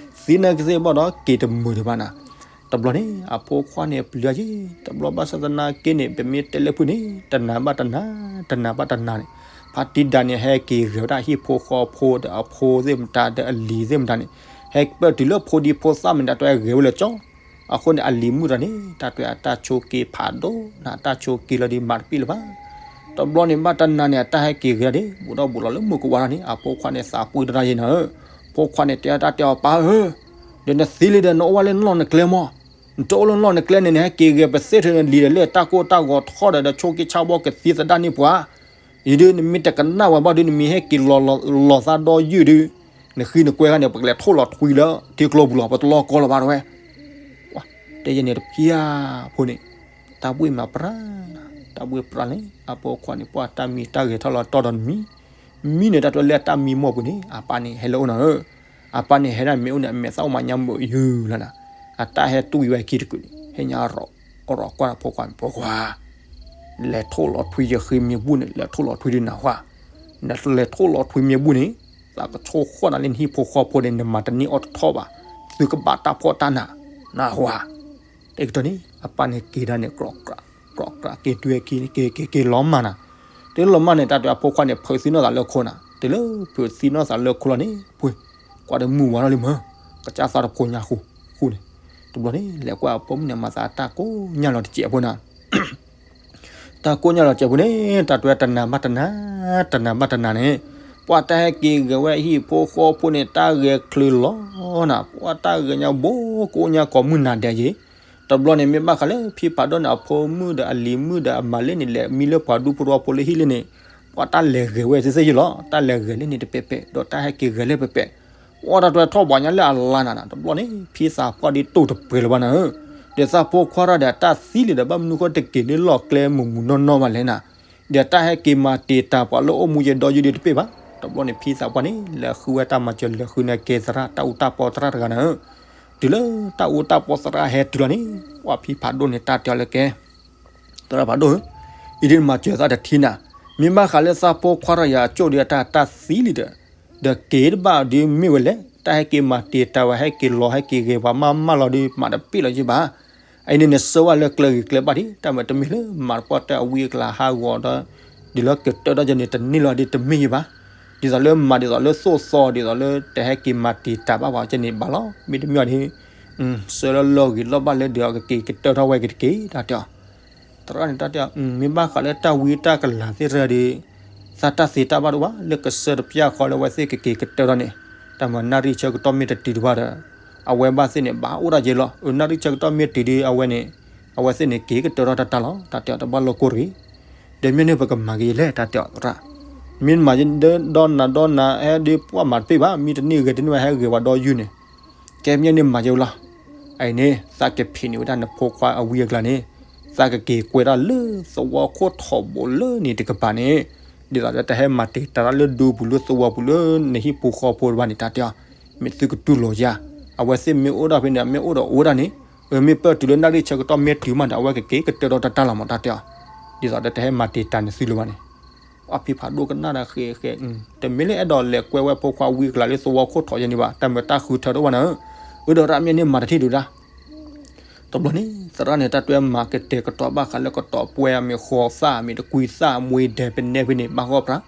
သံနာ်က့သ့ၣ်ဘၣ်ဒီးက့ၤတမုာ်ဒံးဘၣ်နၤ တဘျီန့ၣ် အဖိခွါန့ၣ် ပျံၤအီၤက့ၤ တဘျီဘၣ်ဆၣ်သနာ်က့န့ၣ် ပမ့ၢ်တဲလၢဖုၣ်န့ၣ် တနၤဘၣ်တနၤ တနၤဘၣ်တနၤန့ၣ် ဖါတံၢ်ဒါန့ၣ် ဟဲက့ၤဂဲၤဝဲဒၣ်ဟံၣ်ဖိဃီဖိဒီးအဖိသ့ၣ်မတၤဒီးအလံၤသ့ၣ်မတၤန့ၣ် ဟဲပၢၢ်တုၤလၢဖိဒံဖိသၣ်မတၤတဝဲဂဲၤဝဲလၢကၠီ အဃိန့ၣ် အလံၤမုၣ်တဂၤန့ၣ် တၢ်တဲအတၢ်ဆိးက့ဖးဒိၣ်နၤ တၢ်ဆိးက့လီၤဒီးမၤတပ့ၣ်လၢၤဘၣ်. တဘျီန့ၣ်ဘၣ်တနၤန့ၣ် အတၢ်ဟဲက့ၤဂဲၤဒီး ဘူးထီၣ်ဘူးလီၤလၢမုၢ်ကဝါထီၣ်န့ၣ် အဖိခွါန့ၣ် သးပှ့ၤတရၣ်ယဲၢ်နၤဧၢ. ဖိခွါန့ၣ် တဲအတၢ်တဲအီၤ ပၢ်ဧၢ, ဒီးနသံလံဒီး နအိၣ်ဝဲလၢနလီၢ်နကျဲမး, နတအိၣ်လၢနလီၢ်နကျဲန့ၣ် နဟဲက့ၤဂဲၤပသ့ၣ်ထုးနလံၤဒီး လၢတၢ်ကိၢ်တၢ်ဂီၤထီၣ်ဒီး ဒီးဆိးက့ဆါဘီကသံသဒၣ်န့ၢ်ပှၤ ယဒုး နမ့ၢ်တကနၣ်ဝဲဘၣ်ဒုး နမ့ၢ်ဟဲက့ၤလီၤသးဒီယုၢ်ဒုး, နဃံနကွဲခါန့ၣ် ပကလဲၤထိၣ်လီၤထွံလၢထံကျိပူၤလီၤ, ပတလီၢ်ကီလၢၤဘၣ်တဝဲ. တဲယဲန့ၣ်တဖျၢၣ်ဖိန့ၣ်, တၢ်ဘှ့ၣ်မၤပြၢ်, တၢ်ဘှ့ၣ်ပြၢ်န့ၣ် အဖိခွါန့ၣ် ပှၤတၢ်မံတၢ်ဂဲၤထီၣ်လီၤတီၢ်ဒီးနမံ, မံန့ၣ် တၢ်တဲလၢတၢ်မံမီၢ်ပူၤန့ၣ် အပၢ်န့ၣ်ဟဲလၢအအိၣ်နၤဧၢ. အပၢ်န့ၣ်ဟဲဒၣ်မ့ၢ်အိၣ်န့ၣ် အမဲာ်သၣ်အိၣ်မးညါမုာ်ယုာ်လီၤနၤ. အတၢ်ဟဲတူၢ်ယဝဲခံတကုာ်န့ၣ် ဟဲညါ ရီးကွၢ်ဖိခွါန့ၣ် ဖိခွါ လဲၤထိၣ်လီၤထွံယဃ့မ့ၢ်ဘူၣ်န့ၣ် လဲၤထိၣ်လီၤထွံဒုးနၢ်ဟူဧါ. နလဲၤထိၣ်လီၤထွံမ့ၢ်ဘူၣ်န့ၣ် သးကဆိၣ်ဃီၣ်နၤလၢနဟံၣ်ဖိဃီဖိန့ၣ် နမၤတန့ၢ်အီၣ်တထီၣ်ဘၣ်, သုကဘၣ်တၢ်ဖှီၣ်တၢ်နး, နၢ်ဟူဧါ. တကတီၢ်န့ၣ် အပၢ်န့ၣ်က့ၤဒၣ်န့ၣ် ကြၢးကြၢး က့ၤတုၤအခံန့ၣ် က့ၤက့ၤက့ၤလီၤမၢ်နၤ, တုၤလီၤမၢ်န့ၣ် တၢ်တဲအဖိခွါန့ၣ် ဖုးသံနီၢ်သးလၢခိၣ်နၤ, တုၤလၢဖုးသံနီၢ်သးလၢခိၣ်လီၤန့ၣ် ပှ့ၤ, ကွၢ်ဒီးမုၢ်ဝါထီၣ်လံမၢ်, ကစၢ်သးတဖိညါဃူဃူန့ၣ်, တဘျီန့ၣ် လဲၤကွၢ်အဖိမုၣ်န့ၣ် မၤသးတၢ်ကိၢ်ညါလီၤတစဲးဖိနၤ တၢ်ကိၢ်ညါလီၤစဲးဖိန့ၣ် တၢ်တဲတနၤဘၣ်တနၤ, တနၤဘၣ်တနၤန့ၣ်, ပှၤတၢ်ဟဲက့ၤဂဲၤဝဲဟံၣ်ဖိဃီဖိန့ၣ် တၢ်ဂဲၤချုးလီၤနၤ, ပှၤတၢ်ဂဲၤညါဘိကိးညါကိးမုၢ်နၤဒဲးယ့ၤ, တဘျီန့ၣ် မ့ၢ်ဘၣ်ဃးလၢဖံဖးဒိၣ်န့ၣ် အဖိမုၣ်ဒီးအလံၤမုၣ်ဒီးအမၤလၢန့ၣ် လဲၤမံလၢပှၤဒူဖိတဝီဖိလၢဟံၣ်လၢန့ၣ်, ပှၤတၢ်လဲၤဂဲၤဝဲသ့ၣ်သ့ၣ်ယ့ၤလီၤ, တၢ်လဲၤဂဲၤလၢန့ၣ်တပဲာ်ပဲာ် ဒီးတၢ်ဟဲက့ၤဂဲၤလၢပဲာ်ပဲာ် အီၣ်တၢ်တွဲထီၣ်ဘၣ်ညါလၢအလါနၤနၤ, တဘျီန့ၣ် ဖံသးပှၢ်ဒ်တိၢ်တပှဲၤလၢၤဘၣ်နၤဧၢ, ဒီးသးဖိခွါထီၣ်ဒီးတၢ်သံလံဒီး ဘၣ်မနုၤဃိတက့ၤလၢလီၢ်ကျဲမုၢ်မုၢ်နီၢ်နီၢ်ဘၣ်လဲၣ်နၤ, ဒီးတၢ်ဟဲက့ၤမၤတံာ်တာ်ပှၤလၢအိၣ်မူယဲဒီယုဒုတပ့ၢ်ဘၣ်, တဘျီန့ၣ် ဖံသးပှၢ်န့ၣ် လဲၤဃုဝဲတၢ်မၤစၢၤ လဲၤဃုန့ၢ်ကဲသရၣ် တၢ်အူတၢ်ပီသရၣ်တဂၤနၤဧၢ, တုၤလၢတၢ်အူတၢ်ပီသရၣ်ဟဲတုၤလီၤန့ၣ် ပှၤဖံဖးဒိၣ်န့ၣ် တၢ်တဲအီၤလၢကဲ သရၣ်ဖးဒိၣ်ဧၢ, အံၤဒ်နမၤစၢၤသးတထံၣ်နၤ, မ့ၢ်ဘၣ်ဃးလၢသးဖိခွါထီၣ်ယၤအကၠိၣ်ဒီးအတၢ်တၢ်သံလံဒီး, ဒီးက့ၤတဘၣ်ဒုးမ့ၢ်ဝဲလဲၣ်, တၢ်ဟဲက့ၤမၤတံာ်တာ်ဝဲ ဟဲက့ၤလီၤ ဟဲက့ၤဂဲၤပှၤမးမးလီၤဒုး မၤတပ့ၢ်လီၤယ့ၤဘၣ်, အအံၤန့ၣ်နဆၢဝဲလၢကျၢၤဂ့ၤကျၢၤဘၣ်ဒံး တၢ်မၤတမ့ၢ်လၢမၤတပှၢ်တၢ်အဝံအကျါဟးဂီၤဒီး, ဒ်လၢကတၢၢ်ထီၣ်ကဲန့ၣ် တန့ၢ်လီၤဒ်တမ့ၢ်ယ့ၤဘၣ်, ဒ်သိးလၢမၤဒ်သိးလၢသိၣ်သီ ဒ်သိးလၢတဟဲက့ၤမၤတံာ်တာ်ဘၣ်ပှၤကဲန့ၣ်ဘၣ်လီၤ, မ့တမ့ၢ်န့ၣ် ဆၢလၢလီၢ်ဂ့ၤလီၢ်ဘၣ်လၢဒုးအကက့ၤကတၢၢ်ထီၣ်ဝဲက့ၤတက့ၢ် တၢ်တဲအီၤ, သရၣ်န့ၣ်တၢ်တဲအီၤ မ့ၢ်ဘၣ်ဃးလၢတၢ်ဝံတၢ်ကလၤသ့ၣ်တဖၣ်ဒီး, သးတၢ်သ့တၢ်ဘၣ်တအိၣ်ဘၣ် လၢကဆၢတပျၢ်ဃီလၢအဝဲသ့ၣ်ကက့ၤကတၢၢ်ထီၣ်န့ၣ်, တၢ်မၤနၣ်ရံၣ်ဆၢကတီၢ်မ့ၢ်တတုၤတဘၣ်ဒီး, အဝဲဘၣ်သ့ၣ်န့ၣ် ဘၣ်အိၣ်ဒၣ်ယဲလီၤ, အနၣ်ရံၣ်ဆၢကတီၢ်မ့ၢ်တုၤဒီးအဝဲန့ၣ်, အဝဲသ့ၣ်န့ၣ်က့ၤကတၢၢ်ထီၣ်တၢ်တၢ်လီၤ တၢ်တဲအီၤတဘၣ်လိာ်ကိၢ်တဂ့ၤ, ဒီးမ့ၢ်န့ၣ်ပကမၤက့ၤလဲၣ် တၢ်တဲအီၤသရၣ်, မ့ၢ်မၤဒီနၤဒီနၤဟဲဒုးပှၢ်မၤတပ့ၢ်ဘၣ် မ့ၢ်တန့ၢ်ဂဲၤတန့ၢ်ဝဲဟဲဂဲၤပှၤဒီယုၢ်န့ၣ် ကဲမ့ၢ်န့ၣ်မၤယဲဝဲလီၤ, အအံၤန့ၣ် သးကဖံးန့ၢ်ဝဲဒၣ်နဖိခွါအဝံအကျါန့ၣ်, သးကက့ၤကွဲးတၢ်လၢသဝီခိၣ်ထိးဘိလၢန့ၣ်တကပၤန့ၣ်, ဒ်သိးဒီးတဟဲမၤတံာ်တာ်တၢ်လၢဒူပူၤလၢသဝီပူၤလၢနဟံၣ်ဖိဃီဖိတဘၣ်န့ၣ် တၢ်တဲအီၤ, မ့ၢ်သုကတူၢ်လိာ်ယၤ, အဝဲသ့ၣ်မ့ၢ်အိၣ်ဒၣ်ဖဲန့ၣ် မ့ၢ်အိၣ်ဒီးအိၣ်ဝဲဒၣ်န့ၣ်, မ့ၢ်ပၢၢ်တုၤလၢနၣ်ရံၣ်ဆၢကတီၢ်မ့ၢ်တုၤမးဒီး အဝဲကက့ၤကတၢၢ်ထီၣ်တၢ်တၢ်လီၤမး တၢ်တဲအီၤ, ဒ်သိးဒီးတဟဲမၤတံာ်တာ်န့ၣ်သုလၢၤဘၣ်န့ၣ် ပှၤဖံဖးဒိၣ်ကနၣ်ဒီးဃဲဃဲ, တမ့ၢ်လၢအဲၣ်ဒိးလဲၤကွဲဝဲဖိခွါဝံအကျါလၢသဝီခိၣ်ထိးယဲန့ၣ်ဘၣ်, တၢ်မၤတၢ်ဃုထၢတအိၣ်ဘၣ်နၤဧၢ, အၢဒီးရၣ်မ့ၢ်န့ၣ်မၤတထံၣ်ဒုးဒၣ်, တဘျီန့ၣ် သရၣ်န့ၣ် တၢ်တွဲမၤကတဲာ်ကတီၤဘၣ်ဃးလၢကတီၤပှဲၤအမ့ၢ်ဃီသၣ်မ့ၢ်တကွံသၣ်မွ့ဒဲးပနဲဖဲန့ၣ် ဘၣ်ဂီၢ်ပြး,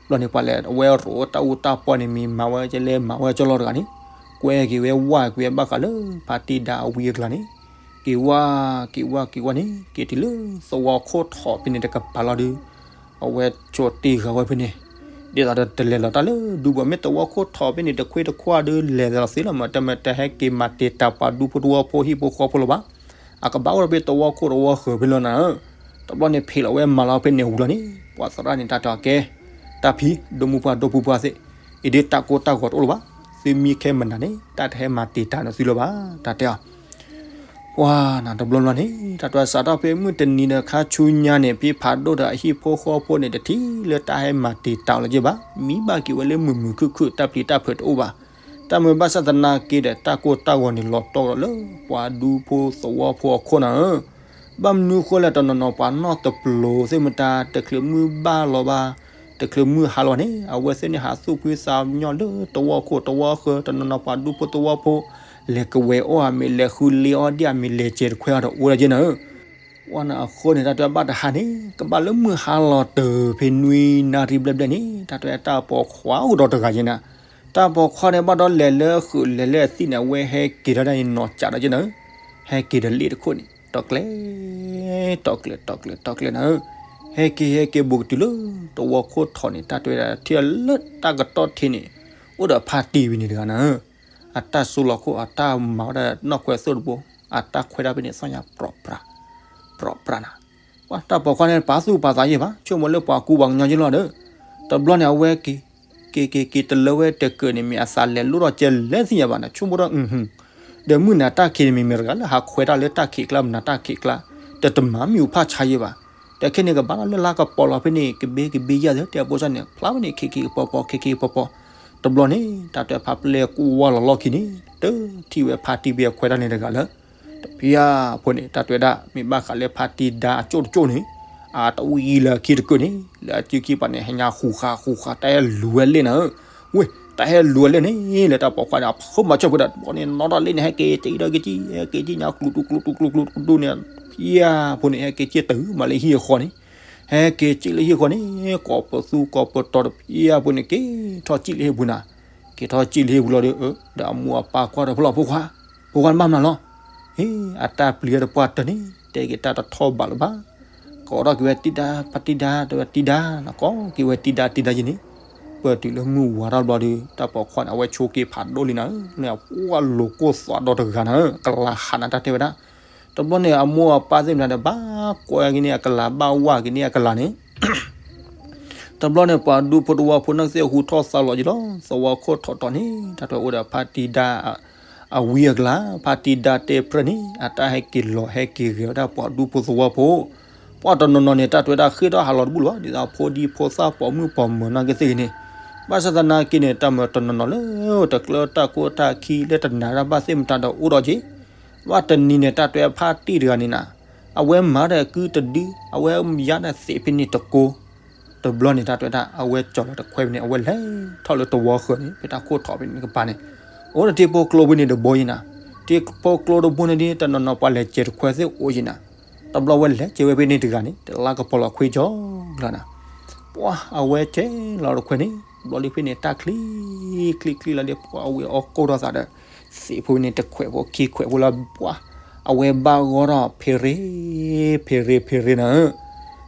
ဘျီန့ၣ် ပှၤလဲၤအဝဲရိးတၢ်အူတၢ်ပီန့ၣ် မ့ၢ်မၤဝဲကလဲၤမၤဝဲကၠီလီၤတဂၤန့ၣ်, ကွဲက့ၤဝဲဝါကွံာ်ဝဲဘၣ်ဃးလၢဖါတံၢ်ဒါအဝံအကျါန့ၣ်, က့ၤဝါ, က့ၤဝါက့ၤဝါန့ၣ် က့ၤတုၤလၢသဝီခိၣ်ထိးဖဲန့ၣ်တကပၤလီၤဒုး, အဝဲဆိးတ့ၢ်ဃာ်ဝဲဖဲန့ၣ်, ဒ်သိးဒီးတလဲၤလီၤတၢ်လၢဒူပူၤ မ့ၢ်သဝီခိၣ်ထိးဖဲန့ၣ် တခွ့တခွါဒုး လဲၤလီၤသ့လီၤမး တမ့ၢ်တဟဲက့ၤမၤတံာ်တာ်ပှၤဒူဖိတဝီဖိဟံၣ်ဖိဃီဖိလၢၤဘၣ်, အကဘၣ်အိၣ်ဒီးဖဲသဝီခိၣ်တဝီဃၢၤဖဲလီၤနၤဧၢ, တဘျီန့ၣ်ဖံးလီၤဝဲမၤလီၤဖဲန့ၣ်ဝံၤလီၤန့ၣ် ပှၤသရၣ်န့ၣ်တၢ်တဲအီၤကဲ, တၢ်ဖံး ဒိၣ်မုၢ်ပှၢ်ဒိၣ်ပူၤပှၢ်သ့ၣ်, အံၤဒုးတၢ်ကိၢ်တၢ်ဂီၤတအိၣ်လၢၤဘၣ်, သုမံခဲမနၤန့ၣ် တၢ်တဟဲမၤတံာ်တာ်န့ၣ်သုလၢၤဘၣ် တၢ်တဲအီၤ ပှၤနၤတဘျီဘျီန့ၣ် တၢ်တွဲစးထီၣ်ဖဲမုၢ်တနံၤဒီးခါဆူညါန့ၣ် ဖံဖးဒိၣ်ဒီးအဟံၣ်ဖိဃီဖိန့ၣ် တထံၣ်လၢတၢ်ဟဲမၤတံာ်တာ်အီၤလၢၤဘၣ်, မံဘၣ်က့ၤဝဲလၢမုာ်မုာ်ခုၣ်ခုၣ် တၢ်ပျံၤတၢ်ဖုးတအိၣ်ဘၣ်. တၢ်မၤဘၣ်ဆၣ်သနာ်က့ဒီး တၢ်ကိၢ်တၢ်ဂီၤန့ၣ် လီၤတီဒီးလၢပှၤဒူဖိသဝီဖိအခိၣ်နၤဧၢ, ဘၣ်မနုၤဃိလဲၣ် တနီၤနီၤပှၤနီၢ်တပျိၤသ့ၣ်မတၤ တချုးမုၢ်ဘၣ်လီၤဘၣ်, တချုးမုၢ်ဟါလီၤဘၣ်န့ၣ် အဝဲသ့ၣ်န့ၣ် ဟးသူၣ်ဖှံသးညီလၢသဝီခိၣ်သဝီဃၢၤ တနီၤနီၤပှၤဒူဖိသဝီဖိ လဲၤကဝဲၤအီၣ်ဧါ မ့ၢ်လဲၤဃုလ့အီၣ်ဒံၣ်ဧါ မ့ၢ်လဲၤစဲးတခွဲအီၤဒီးအိၣ်ဒၣ်က့နၤဧၢ, ပှၤနၤအဃိန့ၣ် တၢ်တဲဘၣ်တဟါန့ၣ် ကဘၣ်လၢမုၢ်ဟါလီၤတၢၤဖဲနွံနၣ်ရံၣ်ဘျဲၣ်ဘျဲၣ်န့ၣ် တၢ်တဲတၢ်ပိာ်ခွါအိၣ်ဒီးတဂၤက့နၤ, တၢ်ပိာ်ခွါန့ၣ်ဘၣ်ဒီးလဲၤလၢဃုာ်လဲၤလၢအသံၣ်န့ၣ် အဝဲဟဲက့ၤထီၣ်ဒၣ်န့ၣ် နီၢ်ကးဒီးက့နၤဧၢ, ဟဲက့ၤဒီးလ့ၣ်တခိၣ်န့ၣ် တီၢ်ကျဲၤ တီၢ်ကျဲၤ တီၢ်ကျဲၤ တီၢ်ကျဲၤနၤဧၢ, ဟဲက့ၤဟဲက့ၤဘူးကတုၤလၢသဝီခိၣ်ထိးန့ၣ် တၢ်တဲဝဲဒၣ်ထံၣ်လၢတၢ်ကတီၢ်ထံးန့ၣ် အိၣ်ဒီးဖါတံၢ်ဝံၤန့ၣ်တဂၤနၤဧၢ, အတၢ်စိလီၤခိၣ် အတၢ်မၤဝဲဒၣ်နီၣ်ခွဲးသိၣ်တဘိ အတၢ်ခွဲးဒၣ်ဖဲန့ၣ် သီၣ်ညါပြီးပြး ပြီးပြးနၤ, ပှၤတၢ်ပိာ်ခွါန့ၣ် ပာ်သူၣ်ပာ်သးယဲၢ်ဘၣ် ဆိကမိၣ်လၢပှၤကူပှၤကညီယဲၢ်လီၤဒီး, တဘျီန့ၣ် အဝဲက့ၤ က့ၤက့ၤက့ၤတလၢဝဲတကၢၢ်န့ၣ် မ့ၢ်အသးလဲၤလိၣ်ထီၣ်ကဲလဲၣ်သ့ၣ်ညါဘၣ်နၤ ဆိကမိၣ်ဒီး ဒီးမုၢ်နၤတၢ်ခံးန့ၣ် မ့ၢ်မ့ၢ်တဂၤလၢဟးခွဲးတၢ်လၢတၢ်ခံးကျါ မနၤတၢ်ခံးကျါ, တတမၤမံၤဖးဆါယဲၢ်ဘၣ်, ဒီးခဲန့ၣ်ကဘၣ်လၢလါကပီၤလီၤဖဲန့ၣ် ကဘ့ကဘ့ယဲၢ်သ့ၣ် တဲအပိစၢ်န့ၣ် ဖျါဝဲန့ၣ် ခံခံကပီၤပီၤ ခံခံကပီၤပီၤ, တဘျီန့ၣ် တၢ်တဲဖးပျဲၢ်ကွၢ်လီၤလီၢ်ခံန့ၣ် တထံၣ်ဝဲဖါတံၢ်ဘ့ၣ်အခွဲးတၢ်န့ၣ်တဂၤလၢ တဖၣ်ဖိန့ၣ် တၢ်တဲဝဲဒၣ် မ့ၢ်ဘၣ်ဃးလၢဖါတံၢ်ဒါအကၠိၣ်တကၠိၣ်န့ၣ် အတဝံၤလၢအခံတကၢၢ်န့ၣ် လၢအစုခံပှၤန့ၣ် ဟဲညါဃူဃာ်ဃူဃာ် တၢ်အဲၣ်လူၤဝဲလ့ၣ်နၤဧၢ, ဝ့ၢ် တၢ်ဟဲလူၤအလဲၣ်န့ၣ် လဲၤတၢ်ပိာ်ခွါန့ၣ် အဖုမၤဆၢဖိဒီး တဘျီန့ၣ် နီၢ်ထီၣ်လ့ၣ်န့ၣ် ဟဲက့ၤစံးဒီးက့ၤကံ ဟဲက့ၤကံညါ ကျူးတူကျူးတူကျူးတူကျူးတူန့ၣ် ဖံဖိန့ၣ် ဟဲက့ၤစံးတၢ်မၤလၢဟံၣ်အဃီန့ၣ် ဟဲက့ၤစံးလၢဟံၣ်အဃီန့ၣ် ကိးပသူကိးပတီၤဒီး ဖံဖိန့ၣ် က့ၤထီၣ်စံးလၢဟံၣ်ပူၤနၤ က့ၤထီၣ်စံးလၢဟံၣ်ပူၤလီၤဒီး ဒီးအမိၢ်အပၢ်ကွၢ်ဒီး ဖိလီၤဖိခွါ ဖိခွါနဘၣ်မနုၤလီၤ ဟ့ၣ် အတၢ်ပျံၤတပှၢ်တၢၢ်န့ၣ် တဲက့ၤတၢ်တထီၣ်ဘးလၢၤဘၣ်. ကိးထီၣ်က့ၤဝဲတံၢ်ဒါ ဖါတံၢ်ဒါ တဲဝဲတံၢ်ဒါ ကိးက့ၤဝဲတံၢ်ဒါတံၢ်ဒါယံၤန့ၣ် ပၢၢ်တုၤလၢမုၢ်ဝါထီၣ်တဘျီဒီး တၢ်ပိာ်ခွါန့ၣ် အဝဲဆိက့ၤဖးဒိၣ်လံနၤဧၢ လၢအပှၢ်လိၤကိၢ်သွးဒီတဂၤနၤဧၢ ကလၤဟးနၤတၢ်တဲဝဲဒၣ်. တဘျီန့ၣ် အမိၢ်အပၢ်သ့ၣ်မတၤဒီး ဘၣ်ကွၢ်က့ၤန့ၢ်အကလၤ ဘၣ်ဝၢ်က့ၤန့ၢ်အကလၤန့ၣ် တဘျီန့ၣ် ပှၤဒူဖိသဝီဖိန့ၣ်သ့ၣ်ဟူထီၣ်သါလီၤယံၤလီၤ သဝီခိၣ်ထီၣ်တီၤန့ၣ် တၢ်တဲအိၣ်ဒီးဖါတံၢ်ဒါ အဝံအကလၤ ဖါတံၢ်ဒါတဲပြၢန့ၣ် အတၢ်ဟဲက့ၤလီၤဟဲက့ၤဂဲၤဝဲဒၣ်ပှၤဒူဖိသဝီဖိ ပှၤတနီၤနီၤန့ၣ် တၢ်တဲဝဲဒၣ်ဃ့ထီၣ်ဟးလီၤတဘူၣ်လၢၤဘၣ် ဒ်သိးဖိဒံဖိသၣ်ပိာ်မုၣ်ပိာ်မၢၤနာ်က့သ့ၣ်ဂ့ၤန့ၣ် ဘၣ်ဆၣ်သနာ်က့န့ၣ် တၢ်မၤတနီၤနီၤလၢတကျၢတၢ်ကိၢ်တၢ်ခံလၢတနာ်တၢ်ဘၣ်သ့ၣ်မတၤဒီးအိၣ်ဒီးက့ၤ ဘၣ်တနံၤန့ၣ် တၢ်တဲဖါတံၢ်တဂၤန့ၣ်နၤ အဝဲမၤဒီးကုတဒု အဝဲယါဒီးသ့ၣ်ဖဲန့ၣ်တကိ တဘျီန့ၣ် တၢ်တဲဝဲဒၣ် အဝဲကၠီၤလီၤတခွဲဖဲန့ၣ် အဝဲလဲၤထီၣ်လၢသဝီဃၢၤန့ၣ် ဖဲတၢ်ခိၣ်ထီၣ်ဖဲန့ၣ်ကပၤန့ၣ် အိၣ်ဒီးထံဖိကျိဖဲန့ၣ်တဘိယံၤနၤ ထံဖိကျိတဘိန့ၣ်ဒ် တနီၤနီၤပှၤလဲၤစဲးတခွဲသ့ၣ်အိၣ်ယံၤနၤ တဘျီဝဲလဲၤကဲဝဲဖဲန့ၣ်တဂၤန့ၣ် တလါကပီၤလီၤခွံကၠီၤကျါနၤ ပှၤအဝဲကဲလီၤတခွဲန့ၣ် တဘျီလံဖဲန့ၣ် တၢ်ချံ ချံချံလီၤဒီး ပှၤဝံၤအီၣ်ကိၢ်ထီၣ်သးဒီး သ့ၣ်ဖိန့ၣ် တခွဲးဖိခံခွဲးဖိလၢပှၤ အဝဲဘၣ်ဂီၢ်ထီၣ် ဖ့ရ့ ဖ့ရ့ ဖ့ရ့နၤဧၢ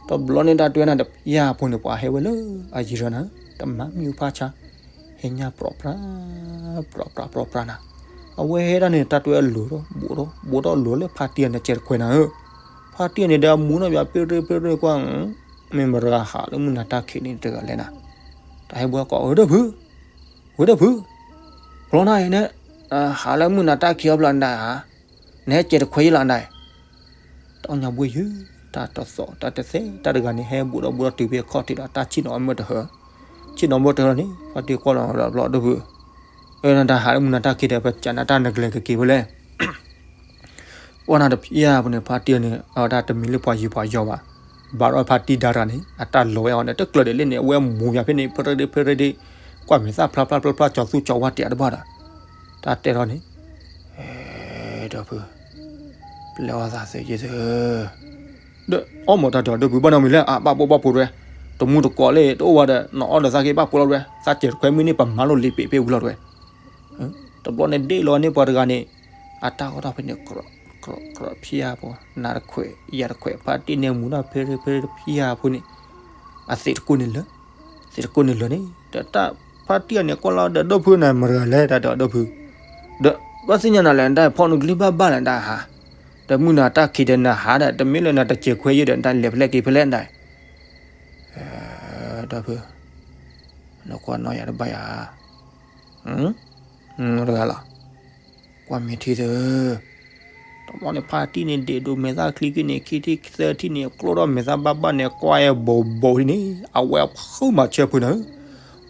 တဘျီန့ၣ် တၢ်တဲဝဲနၤဒီး ဖံဖိန့ၣ် ပှၤဟဲဝဲလၢအယံၤဒီးနၤဧၢ တမၤမံၤဖးဆါ ဟဲညၣ်ပြီပြါ ပြီပြါ ပြီပြါနၤ အဝဲဟဲဒၣ်န့ၣ် တၢ်တဲဝဲလိၤထီၣ် ဘူးထီၣ် ဘူးထီၣ်လိၤလၢဖါတံၢ်အန့ၣ် စဲးတခွဲနၤဧၢ ဖါတံၢ်အန့ၣ်ဒီး အမူနီၢ်ဘၣ် ဖ့ရ့ ဖ့ရ့ကွၢ် မ့ၢ်မတၤဂၤဟးလၢမုၢ်နၤတၢ်ခံးန့ၣ်တဂၤလဲၣ်နၤ တၢ်ဟဲဘှီကိး ဝဲဒီပုၢ် ဝဲဒီပုၢ် ဖျီနၤအံၤန့ၣ် ဟးလၢမုၢ်နၤတၢ်ခံးအီၤဖျီနၤဧါ နဟဲစဲးတခွဲယလီၤနၤ တၢ်ညါဘှံးယုၢ် တၢ်တသီၣ် တၢ်တသဲ တၢ်တဂၤန့ၣ် ဟဲဘူးဒီးဘူးဒီးတုၤဖဲခီၣ်ထံးဒီး တၢ်ဆ့ၣ်နီၤအမ့ၢ်တဟၢ ဆ့ၣ်နီၤမ့ၢ်တဟၢန့ၣ် ဖါတံၢ်ကွၢ်လီၤဒီး ဖျီဒီပုၢ် နတၢ်ဟးလၢမုၢ်နၤတၢ်ခံးဒီး ပစးနၤတၢ်နကလဲၤကက့ၤဖဲလဲၣ် ပှၤနၤတဖံဖိန့ၣ် ဖါတံၢ်န့ၣ် အဝဲဒၣ်တမ့ၢ်လၢပှၤယံၤပှၤယီၤဘၣ် ဘၣ်ဒီးဖါတံၢ်ဒါတဂၤန့ၣ် အတၢ်လီၤဝဲအီၤန့ၣ် တကျၢၤဒံးလၢန့ၣ် အဝဲမူၤယၤဖဲန့ၣ် ဖဲရ့ဒ့ ဖဲရ့ဒ့ ကွၢ်မဲာ်သၣ်ဖျါဖျါဖျါဖျါ ကၠီၤသူကၠီၤဝါတဲာ်တဘၣ်ဒီး တၢ်တဲထီၣ်န့ၣ် ဒီပုၢ် ပျဲအီၣ်သးသုးယသု ဒီးအီၣ်မ့ၢ်တၢ်ဒီး ဒီပုၢ်ဘၣ်နီတမံၤလဲၣ် အဘၣ်ပိာ်ဘၣ်ပိာ်တဝဲ တမူတကိးလၢတအိၣ်ဝဲဒီး နအီၣ်ဒီးသးက့ဘၣ်ပိာ်လီၤတဝဲ သးစဲးတခွဲမ့ၢ်န့ၣ် ပမၤလိလံာ်ပ့းဖဲဝံၤလီၤတဝဲ တဘျီန့ၣ်ဒ့ၣ်လီၤန့ၢ်ပှၤတဂၤန့ၣ် အတၢ်ဂီၢ်ထီၣ်ဖဲန့ၣ် ကြၢးကြၢးဖံဖိ နၤတခွဲး ယၤတခွဲး ဖါတံၢ်န့ၣ်မူၤထီၣ်ဖဲရ့ဖဲရ့တဖံဖိန့ၣ် အသ့ၣ်တကိၢ်န့ၣ်လၢာ် သ့ၣ်တကိၢ်န့ၣ်လၢာ်န့ၣ် ဒီးတၢ်ဖါတံၢ်အန့ၣ်ကွၢ်လီၤဒီး ဒီပုၢ်နၤမတၤတဂၤလဲၣ် တၢ်ဒီးဒီပုၢ် ဒီးဘၣ်သ့ၣ်ညါနၤလဲၣ် နတၢ်ဖီၣ်နကလံၢ်ဘၣ်ဘၣ်လဲၣ်နတၢ်ဟး ဒီးမုၢ်နၤတၢ်ခံးဒီးနဟးဒီး တမ့ၢ်လၢနတစဲးခွဲယဲဒီး နတၢ်လဲၤဖဲလဲၣ်က့ၤဖဲလဲၣ်နတၢ် ဒီပုၢ် နကွၢ်နီၢ်ယၤတဘၣ်ယၤ တဂၤလီၤ ကွၢ်မ့ၢ်ထံသု တဘျီန့ၣ် ဖါတံၢ်န့ၣ် ဒ့ၣ်ဒိးမဲာ်သၣ်ချံက့ၤန့ၣ် ခံထံၣ်သၢထံၣ်န့ၣ် ကျိၣ်ထီၣ်မဲာ်သၣ်ဘၣ်ဘၣ်န့ၣ် ကွၢ်အဲၣ်ဘိးဘိးထံၣ်န့ၣ် အဝဲဖုမၤဆၢဖုနၤဧၢ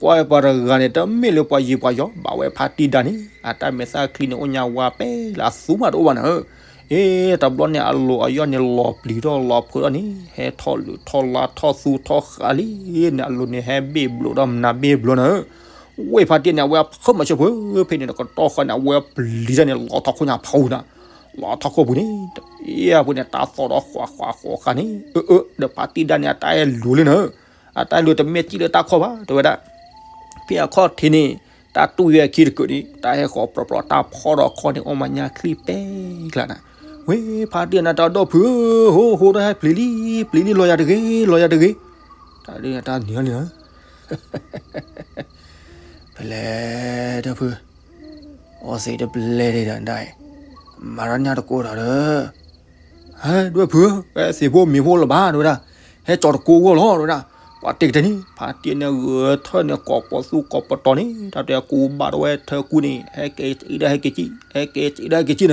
ကွၢ်အဲၣ်ပှၤတဂၤန့ၣ် တမ့ၢ်လၢပှၤယံၤပှၤယီၤ ဘၣ်ဝဲဖါတံၢ်ဒါန့ၣ် အတၢ်မဲာ်သၣ်ချံန့ၣ် အိၣ်ညါဝါပဲလၢအသူမးတအိၣ်ဘၣ်နၤဧၢ အ့ တဘျီန့ၣ် အလိၤအယီၢ်န့ၣ် လီၤပျံၤထီၣ်လီၤဖုးထီၣ်န့ၣ် ဟဲထီၣ်လုးထီၣ်လါထီၣ်သူထီၣ်ဃးလံန့ၣ် အလိၤန့ၣ် ဟဲဘ့ၣ်ဘျိးဒီးမနၤဘ့ၣ်ဘျိနၤဧၢ ဝ့ၢ်ဖါတံၢ်န့ၣ် အဝဲဖုမၤဆၢဖု ဖဲန့ၣ်ဒီးကတီၢ်ဃီန့ၣ် အဝဲပျံၤတၢ်န့ၣ် လီၤထီၣ်ခိၣ်ညါဖီဝံၤနၤ လီၤထီၣ်ခိၣ်ပူၤန့ၣ် အ့ အပူၤန့ၣ် တၢ်သီၣ်ဒီးဃွးဃွးဃွးဃာ်န့ၣ် အၢ အၢ ဒီးဖါတံၢ်ဒါန့ၣ် အတၢ်အဲၣ်လူၤလံနၤဧၢ အတၢ်အဲၣ်လူၤတမ့ၢ်စံၣ်လၢတၢ်ခီၣ်ဘၣ် တဲဝဲဒၣ် ဖဲအခီၣ်ထံးန့ၣ် တၢ်တူၢ်ယဲၢ်ခံတကုးန့ၣ် တၢ်ဟဲဃီၤပြီပြီ တၢ်ဖီၣ်ဒီးခီၣ်န့ၣ် အိၣ်မးညါချံပဲကျါနၤ ဝ့ၢ်ဖါတံၢ်နၤတၢ်ဒီပုၢ်ဧၢ ဟိဟိတၢ်ဟဲပျံၤလံ ပျံၤလံ လီၤယၤတဂ့ၤ လီၤယၤတဂ့ၤ တၢ်ဒုးနၤတၢ်နံၤအီၤလံနၤ ဖဲလဲၣ်ဒီပုၢ် အီသံးတပျဲၢ်ဒံးဒီးဒၣ်အံၤ မၤထီၣ်ညၣ်တကိးဒီးဒီး ဟဲဒွဲၣ်ဖုဧၢ ဟဲသ့ၣ်ဖိမ့ၤဖိလၢၤဘၣ် တဲဝဲဒၣ် ဟဲကၠီၤတကိးဂီၢ်လီၤ တဲဝဲဒၣ် ပှၤတဲကတဲာ်န့ၣ် ဖါတံၢ်န့ၣ်ဂဲၤထၢၣ်န့ၣ် ကိးပသူကိးပတီၤန့ၣ် တၢ်တဲကူဘၣ်တဝဲထၢကူန့ၣ် ဟဲက့ၤစံးဒၣ်ဟဲက့ၤစံး ဟဲက့ၤစံးဒၣ်ဟဲက့ၤစံးနၤ ဟဲက့ၤစံး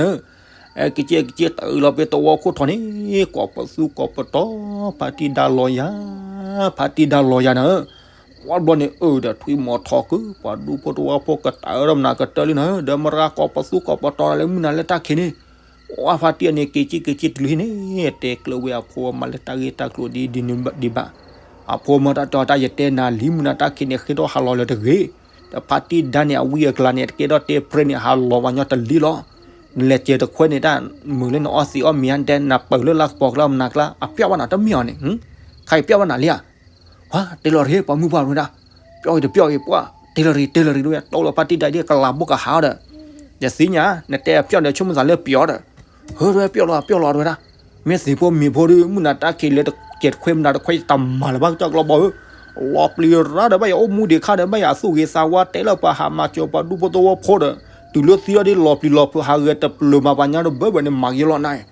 ဟဲက့ၤစံး တၢ်အုးလီၤဖဲသဝီခိၣ်ထီၣ်န့ၣ် ကိးပသူကိးပတီၤ ဖါတံၢ်ဒါလီၤယၤ ဖါတံၢ်ဒါလီၤယၤနၤဧၢ ဝံၤဘျီန့ၣ် အၢ ဒီးထွံၣ်မီၤထီၣ်ကု ပှၤဒူဖိတဝီဖိကတၢၢ်ဒီးမနၤကတၢၢ်လံနၤဧၢ ဒီးမတၤဂၤကိးပသူကိးပတီၤလၢမုၢ်နၤလၢတၢ်ခံးန့ၣ် ဝံၤဖါတံၢ်အန့ၣ် က့ၤကံက့ၤကံတလုၢ်ဟံၣ်န့ၣ် တဲကျၢၤဝဲအဖိမၤလၢတၢ်ဂ့ၢ်တၢ်ကျိၤဒ်ဒ်ဘၣ် အဖိမၤတၢ်တီတၢ်ယတဲနၤလံ မုၢ်နၤတၢ်ခံးန့ၣ် ဃ့ထီၣ်ဟးလီၤလၢၤတဂ့ၤ တၢ် ဖါတံၢ်ဒါန့ၣ် အဝံအကျါန့ၣ် တကဲထီၣ်တဲပြဲန့ၣ် ဟးလီၤပှၤညီတလံလီၤ. နလဲၤစဲးတခွဲန့ၣ်တၢ် မုာ်လၢနအီသံးအီမ့ၤ ဒဲနပၢၢ်လၢလါကပီၤကျါ မနၤကျါ အပျီၣ်ဘၣ်နၤတမ့ၢ်အီၤန့ၣ် ခါအံၤပျီၣ်ဘၣ်နၤလံဧါ. ပှၤတဲလီၤရ့ ပှၤမုၢ်ပှၢ်ဝဲဒၣ်, ပျီၣ်အံၤတပျီၣ်အံၤ ပှၤတဲလီၤရ့ တဲလီၤရ့ဒ်ဝဲ တိၢ်လီၤဖါတံၢ်ဒါဒ်ကလးဘိကဟးအီၤဒီး, ယသ့ၣ်ညါ နတဲအပျီၣ်ဒီး ဆိကမိၣ်သးလၢပျီၣ်ဒီး, ဟၢဒ်ဝဲပျီၣ်လီၤ ပျီၣ်လီၤဒ်ဝဲဒၣ်, မ့ၢ်သ့ၣ်ဖိမ့ၢ်ဖိဒီး မုၢ်နၤတၢ်ခံးလၢတကဲးတခွဲမနၤတခွဲ ယတမၤလၢၤဘၣ်ကစၢ်ကလီဘီဧၢ, လီၤပျံၤရၣ်ဒီးဘၣ်ယအိၣ်မူဒံးခါဒီး ဘၣ်ယအသူၣ်ဂ့ၤသးဝါ တဲလၢပှၤဟးမၤစၢၤပှၤဒူဖိသဝီဖိဒီး, တုၤလၢသံအီၤဒ်လီၤပျံၤလီၤဖုး ဟးဂဲၤတပျၢၤမၤပှၤညါဒီး ဘၢဘၢန့ၣ် မၤက့ၤလီၤနၤ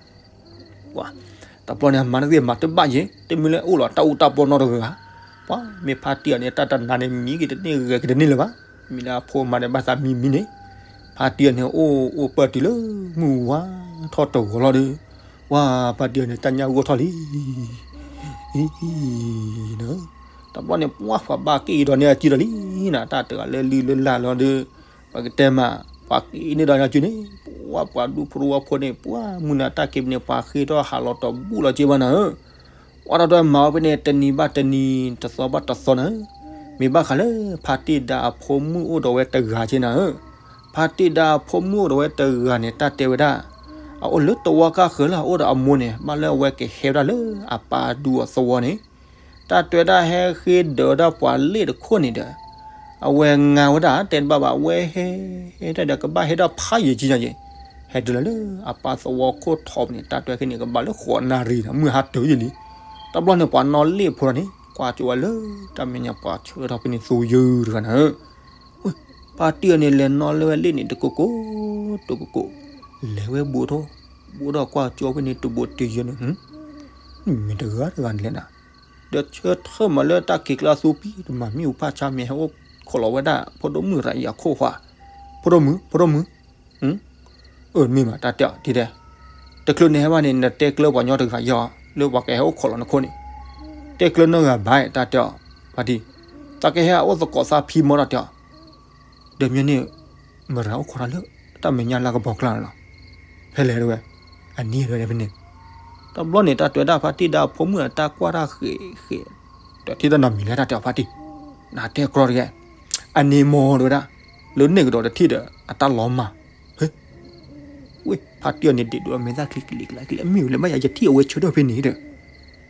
တဘျီန့ၣ် မၤတသ့မၤတဘၣ်ယဲ တမ့ၢ်လၢအိၣ်လီၤတၢ်အူတၢ်ပီနီတဂၤ, ပှၤမ့ၢ်ဖါတံၢ်အီၤန့ၣ် တၢ်တနၤန့ၣ် မံက့ၤတန့ၢ်ဂဲၤက့ၤတန့ၢ်လၢၤဘၣ်, မ့ၢ်လၢအဖိမၤဒီးဘၣ်သးမံမံန့ၣ်, ဖါတံၢ်အီၤန့ၣ် အိၣ်အိၣ်ပၢၢ်တုၤလၢ မုၢ်ဝါထီၣ်တဂီၤလီၤဒီး, ပှၤဖါတံၢ်အီၤန့ၣ် တၢ်ညၣ်ဂိၢ်ထီၣ်လံ အံၤ, တဘျီန့ၣ် ပှၤပှၤဘၣ်က့ၤဒီးန့ၣ် အစုဒီးလံနၤ တၢ်တဂၤလၢလုၢ်လၢလၢ်လီၤဒီး, ပကတဲမး, ပှၤက့ၤန့ၢ်ဒီးန့ၣ်အစုန့ၣ်, ပှၤပှၤဒူဖိသဝီဖိန့ၣ် ပှၤမုၢ်နၤတၢ်ခံးန့ၣ် ပှၤဃ့ထီၣ်ဟးလီၤတဘူၣ်လီၤက့ဘၣ်နၤဧၢ, ပှၤတၢ်တမၤဝဲဖဲန့ၣ် တနံၤဘၣ်တနံၤ တသီဘၣ်တသီနၤဧၢ, မ့ၢ်ဘၣ်ဃးလၢ ဖါတံၢ်ဒါအဖိမုၣ်အိၣ်ဒီးဝဲတဂၤက့နၤဧၢ, ဖါတံၢ်ဒါအဖိမုၣ်အိၣ်ဒီးဝဲတဂၤန့ၣ် တၢ်တဲဝဲဒၣ် အအိၣ်လၢသဝီကါဃၢၤလၢအအိၣ်ဒီးအမိၢ်န့ၣ် ဘၣ်လၢအဝဲကဟဲဝဲဒၣ်လၢအပၢ်ဒူအသဝီန့ၣ်, တၢ်တဲဝဲဒၣ်ဟဲဃ့ဒၢးဝဲဒၣ်ပှၤလ့ၣ်တခိၣ်န့ၣ်ဒီး, အဝဲငါဝဲဒၣ်တဲတဘၣ်ဘၣ် အဝဲဟဲ, ဟဲတၢ်ဒီးကဘၣ်ဟဲဒၣ်ဖးယံာ်က့ညါက့, ဟဲတုၤလၢလၢအပၢ်သဝီခိၣ်ထီးန့ၣ် တၢ်တဲခဲန့ၣ် ကဘၣ်လၢဃိးနၣ်ရံၣ်ဒီး မုၢ်ဟါတၢၤယံာ်လံ, တဘျီန့ၣ် ပှၤနီၣ်လ့ၣ်ဖိန့ၣ် ကွၢ်ကၠိဝဲလၢ တၢ်မဲာ်ညါပှၤဆၢထီၣ်ဖဲန့ၣ် သူယုၢ်တဂၤနၤဧၢ ဖါတံၢ်အီၤန့ၣ် လဲၤနီၣ်လၢဝဲလ့ၣ်န့ၣ် တကိးကိး, တကိးကိး, လဲၤဝဲဘူးထီၣ်, ဘူးထီၣ်ကွၢ်ကၠိဖဲန့ၣ် တဘူးတယၢန့ၣ်, မ့ၢ်တဂၤတဂၤန့ၣ်လဲၣ်နၤ, ဒီးဆၢထၢၣ်မးလၢတၢ်ခံးကျါသူပံၤ တမၤမ့ၣ်အူဖၣ်ဆါ မ့ၢ်ဟဲအိၣ်ခိးလီၤဝဲဒၣ် ဖိဒိၣ်မုၣ်ရၤအံၤအခိၣ်ဃိး, ဖိဒိၣ်မုၣ်, ဖိဒိၣ်မုၣ် အၢ မ့ၢ်မး တၢ်တဲအီၤဒ်လဲၣ်, တချုးနဟဲဘၣ်န့ၣ် နတဲကျၢၤပှၤညီတဂၤယီၤ လၢပှၤကဟဲအိၣ်ခိးလီၤနခိၣ်န့ၣ်, တဲကျၢၤနီတဂၤဘၣ် တၢ်တဲအီၤ, ဖါတံၢ်, သးကဟဲအိၣ်သကိးသးဖံမီၢ် တၢ်တဲအီၤ, ဒီးမ့ၢ်န့ၣ် မရၤအိၣ်ခိးတၢ်လၢ တၢ်မဲာ်ညါလၢကပီၤကျါန့ၣ်လီၤ, ဖဲလဲၣ်တဲဝဲ, အနံၤတဲဝဲဖဲန့ၣ်, တဘျီန့ၣ် တၢ်တဲဝဲဒၣ်ဖါတံၢ်ဒါအဖိမုၣ်အတၢ်ကွၢ်တၢ်ဃဲးဃဲး, ဒီးထံၣ်တၢ်နီတမံၤလဲၣ် တၢ်တဲအီၤဖါတံၢ်, နတဲကြီတဂ့ၤ, အန့ၣ်မီၢ်တဲဝဲဒၣ်, လၢန့ၣ်ကဒီးတထံၣ်ဒီး အတၢ်လီၤမၢ်, ဟ့ ဝ့ၢ် ဖါတံၢ်အီၤန့ၣ် ဒ့းဒိးမဲာ်သၣ်ချံကလံကလါကလံ အမ့ၢ်ဝဲလဲၣ် ဘၣ်ယၤယထံၣ်အဝဲဆၢထၢၣ်ဖဲန့ၣ်ဒီး,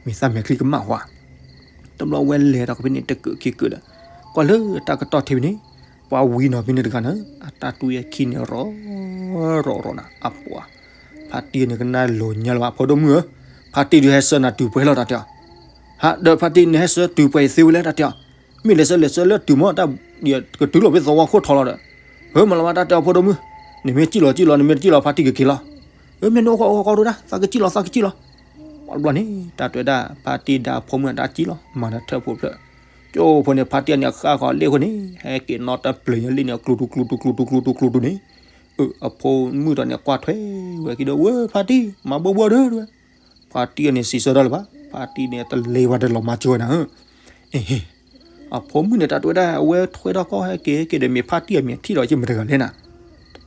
မဲာ်သၣ်မဲာ်ချံကမၣ်ဝါ, တဘျီဝဲလဲၤဒီးဖဲန့ၣ် တကုးခံကုးဒီး, ကွၢ်လၢတၢ်ကတီၢ်ထံဖဲန့ၣ်, ပှၤဝံနီၤဖဲန့ၣ်တဂၤန့ၣ် အတၢ်တူၢ်ယဲၢ်ခံန့ၣ် ရီၣ်ရီၣ်ရီၣ်နၤ အပှၤ, ဖါတံၢ်န့ၣ်ကနၣ်လိၤညါလၢၤဘၣ် ဖိဒိၣ်မုၣ်ဧၢ, ဖါတံၢ်ဒုးဟဲဆှၢနၤတုၤပှဲၤလီၤ တၢ်တဲအီၤ, ဟးဒီးဖါတံၢ်န့ၣ်ဟဲဆှၢတုၤပှဲၤယသ့ဝဲလဲၣ် တၢ်တဲအီၤ, မ့ၢ်လဲၤဆှၢလဲၤဆှၢလၢတုၤမီၢ် တၢ်ကတုၤလီၤဖဲသဝီခိၣ်ထီလီၤဒီး, ဟၢမၤလီၤဘၣ် တၢ်တဲအီၤ ဖိဒိၣ်မုၣ်, နမ့ၢ်စံၣ်လီၤစံၣ်လီၤ နမ့ၢ်တစံၣ်လီၤ ဖါတံၢ်ကက့ၤလီၤ, အၢ မ့ၢ်နအိၣ်ဃီအိၣ်ဃီဒိၣ်ဒၣ် သးကစံၣ်လီၤ သးကစံၣ်လီၤ, ပှၤတဘျီန့ၣ် တၢ်တဲဝဲဒၣ် ဖါတံၢ်ဒါအဖိမုၣ်အတၢ်စံၣ်လီၤ မၤဒီးထၢၣ်ဖိဖျၢၣ်, ကၠိဖိန့ၣ် ဖါတံၢ်အီၤန့ၣ် ဃၣ်ဃီၤလ့ၣ်အဃိန့ၣ် ဟဲက့ၤနီၣ်တပျၢၤညါလ့ၣ်န့ၣ် ကျူတူကျူတူကျူတူကျူတူကျူတူန့ၣ်, အၢ အဖိမုၣ်ဒီးန့ၣ် ကွၢ်ထွဲဝဲက့ၤဒီး ဝဲ ဖါတံၢ် မၤဘိဘိဒီးဝဲ, ဖါတံၢ်အီၤန့ၣ် စံးဆၢထၢၣ်လၢၤဘၣ် ဖါတံၢ်န့ၣ် တလဲၤဝဲဒီးလီၤမၤစၢၤဝဲနၤဧၢ, အ့ အဖိမုၣ်န့ၣ် တၢ်တဲဝဲဒၣ် အဝဲထွဲထီၣ်ကီၢ်ဟဲက့ၤဟဲက့ၤဒီး မ့ၢ်ဖါတံၢ်အမံၤထံၣ်ဒီး က့မတဂၤလဲၣ်နၤ,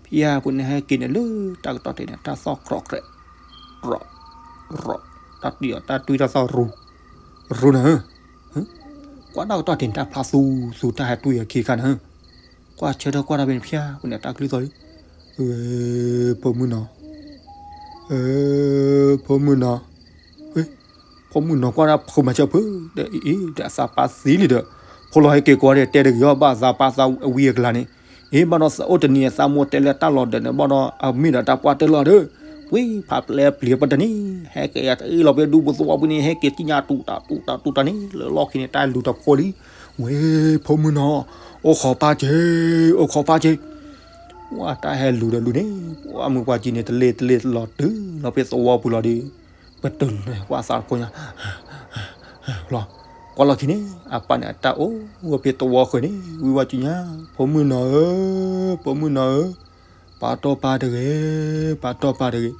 ဖဲအပူၤန့ၣ် ဟဲက့ၤန့ၣ်လၢတၢ်ကတီၢ်တ့ၢ်န့ၣ် တၢ်သီၣ်ကြီကြဲး, ရီၣ်, ရီၣ်, တၢ်တံၢ်အီၤ တၢ်တွံၢ်တၢ်သီၣ်ရူၤ, ရူၤနၤဧၢ, ကွၢ်တၢ်ကတီၢ်တ့ၢ်န့ၣ် တၢ်ဖျါသူသူ တၢ်ဟဲတွံၢ်အခံခါနၤဧၢ, ကွၢ်ဆၢထၢၣ်ကွၢ်တၢ်ဖဲန့ၣ် ဖဲအပူၤန့ၣ် တၢ်ကလုၢ်သီၣ်လံ, ဖိမုၣ်နီၤ ဖိမုၣ်နီၤ, ဖိမုၣ်နီၤကွၢ်ဒၣ်ဖိမၤစၢၤဖုး, ဒီးအံၤ ဒီးအသးပာ်သံလံဒီး, ဖိလီၤဟဲက့ၤကိးဒီး တဲတဂ့ၤအီၤ ဘၣ်သးပာ်သးဝံအကျါန့ၣ်, အ့ ဘၣ်ဒီးအိၣ်တနံၤအသးမိၢ်တဲလၢတၢ်လီၤဒၢးန့ၣ် ဘၣ်ဒီးအမ့ၢ်ဒီးတၢ်ပှၢ်တဲလီၤဒီး, ဝံဖးပျဲပျံၤပတန့ၣ်, ဟဲက့ၤအတအ့ၣ်လီၤဖဲဒူပူၤသဝီပူၤန့ၣ် ဟဲက့ၤစံၣ်ညါတူၢ်တၢ်တူၢ်တၢ်တူၢ်တၢ်န့ၣ် လၢလီၢ်ခံန့ၣ် တၢ်လူၤတဖိလံ, ဝံ ဖိမုၣ်နီၤ, အိၣ်ခိးပၢ်က့ၤ, အိၣ်ခိးပၢ်က့ၤ ဝဲတၢ်ဟဲလူၤဒီးလူၤန့ၣ်, ပှၤမုၢ်ပှၢ်ကံန့ၣ် တလ့ၤတလ့ၤလီၤတုၤလီၤဖဲသဝီပူၤလီၤဒီး, ပတုၤလီၤကွၢ်သးတဖိညါ, လီၤ, ကွၢ်လီၢ်ခံန့ၣ် အပၢ်န့ၣ် အတၢ်အိၣ်ဝဲဖဲသဝီဃၢၤန့ၣ် ဝံဝဲကံညါ, ဖိမုၣ်နီၤဧၢ, ဖိမုၣ်နီၤဧၢ, ပာ်တီၢ်ပၢ်တဂ့ၤ, ပာ်တီၢ်ပၢ်တဂ့ၤ,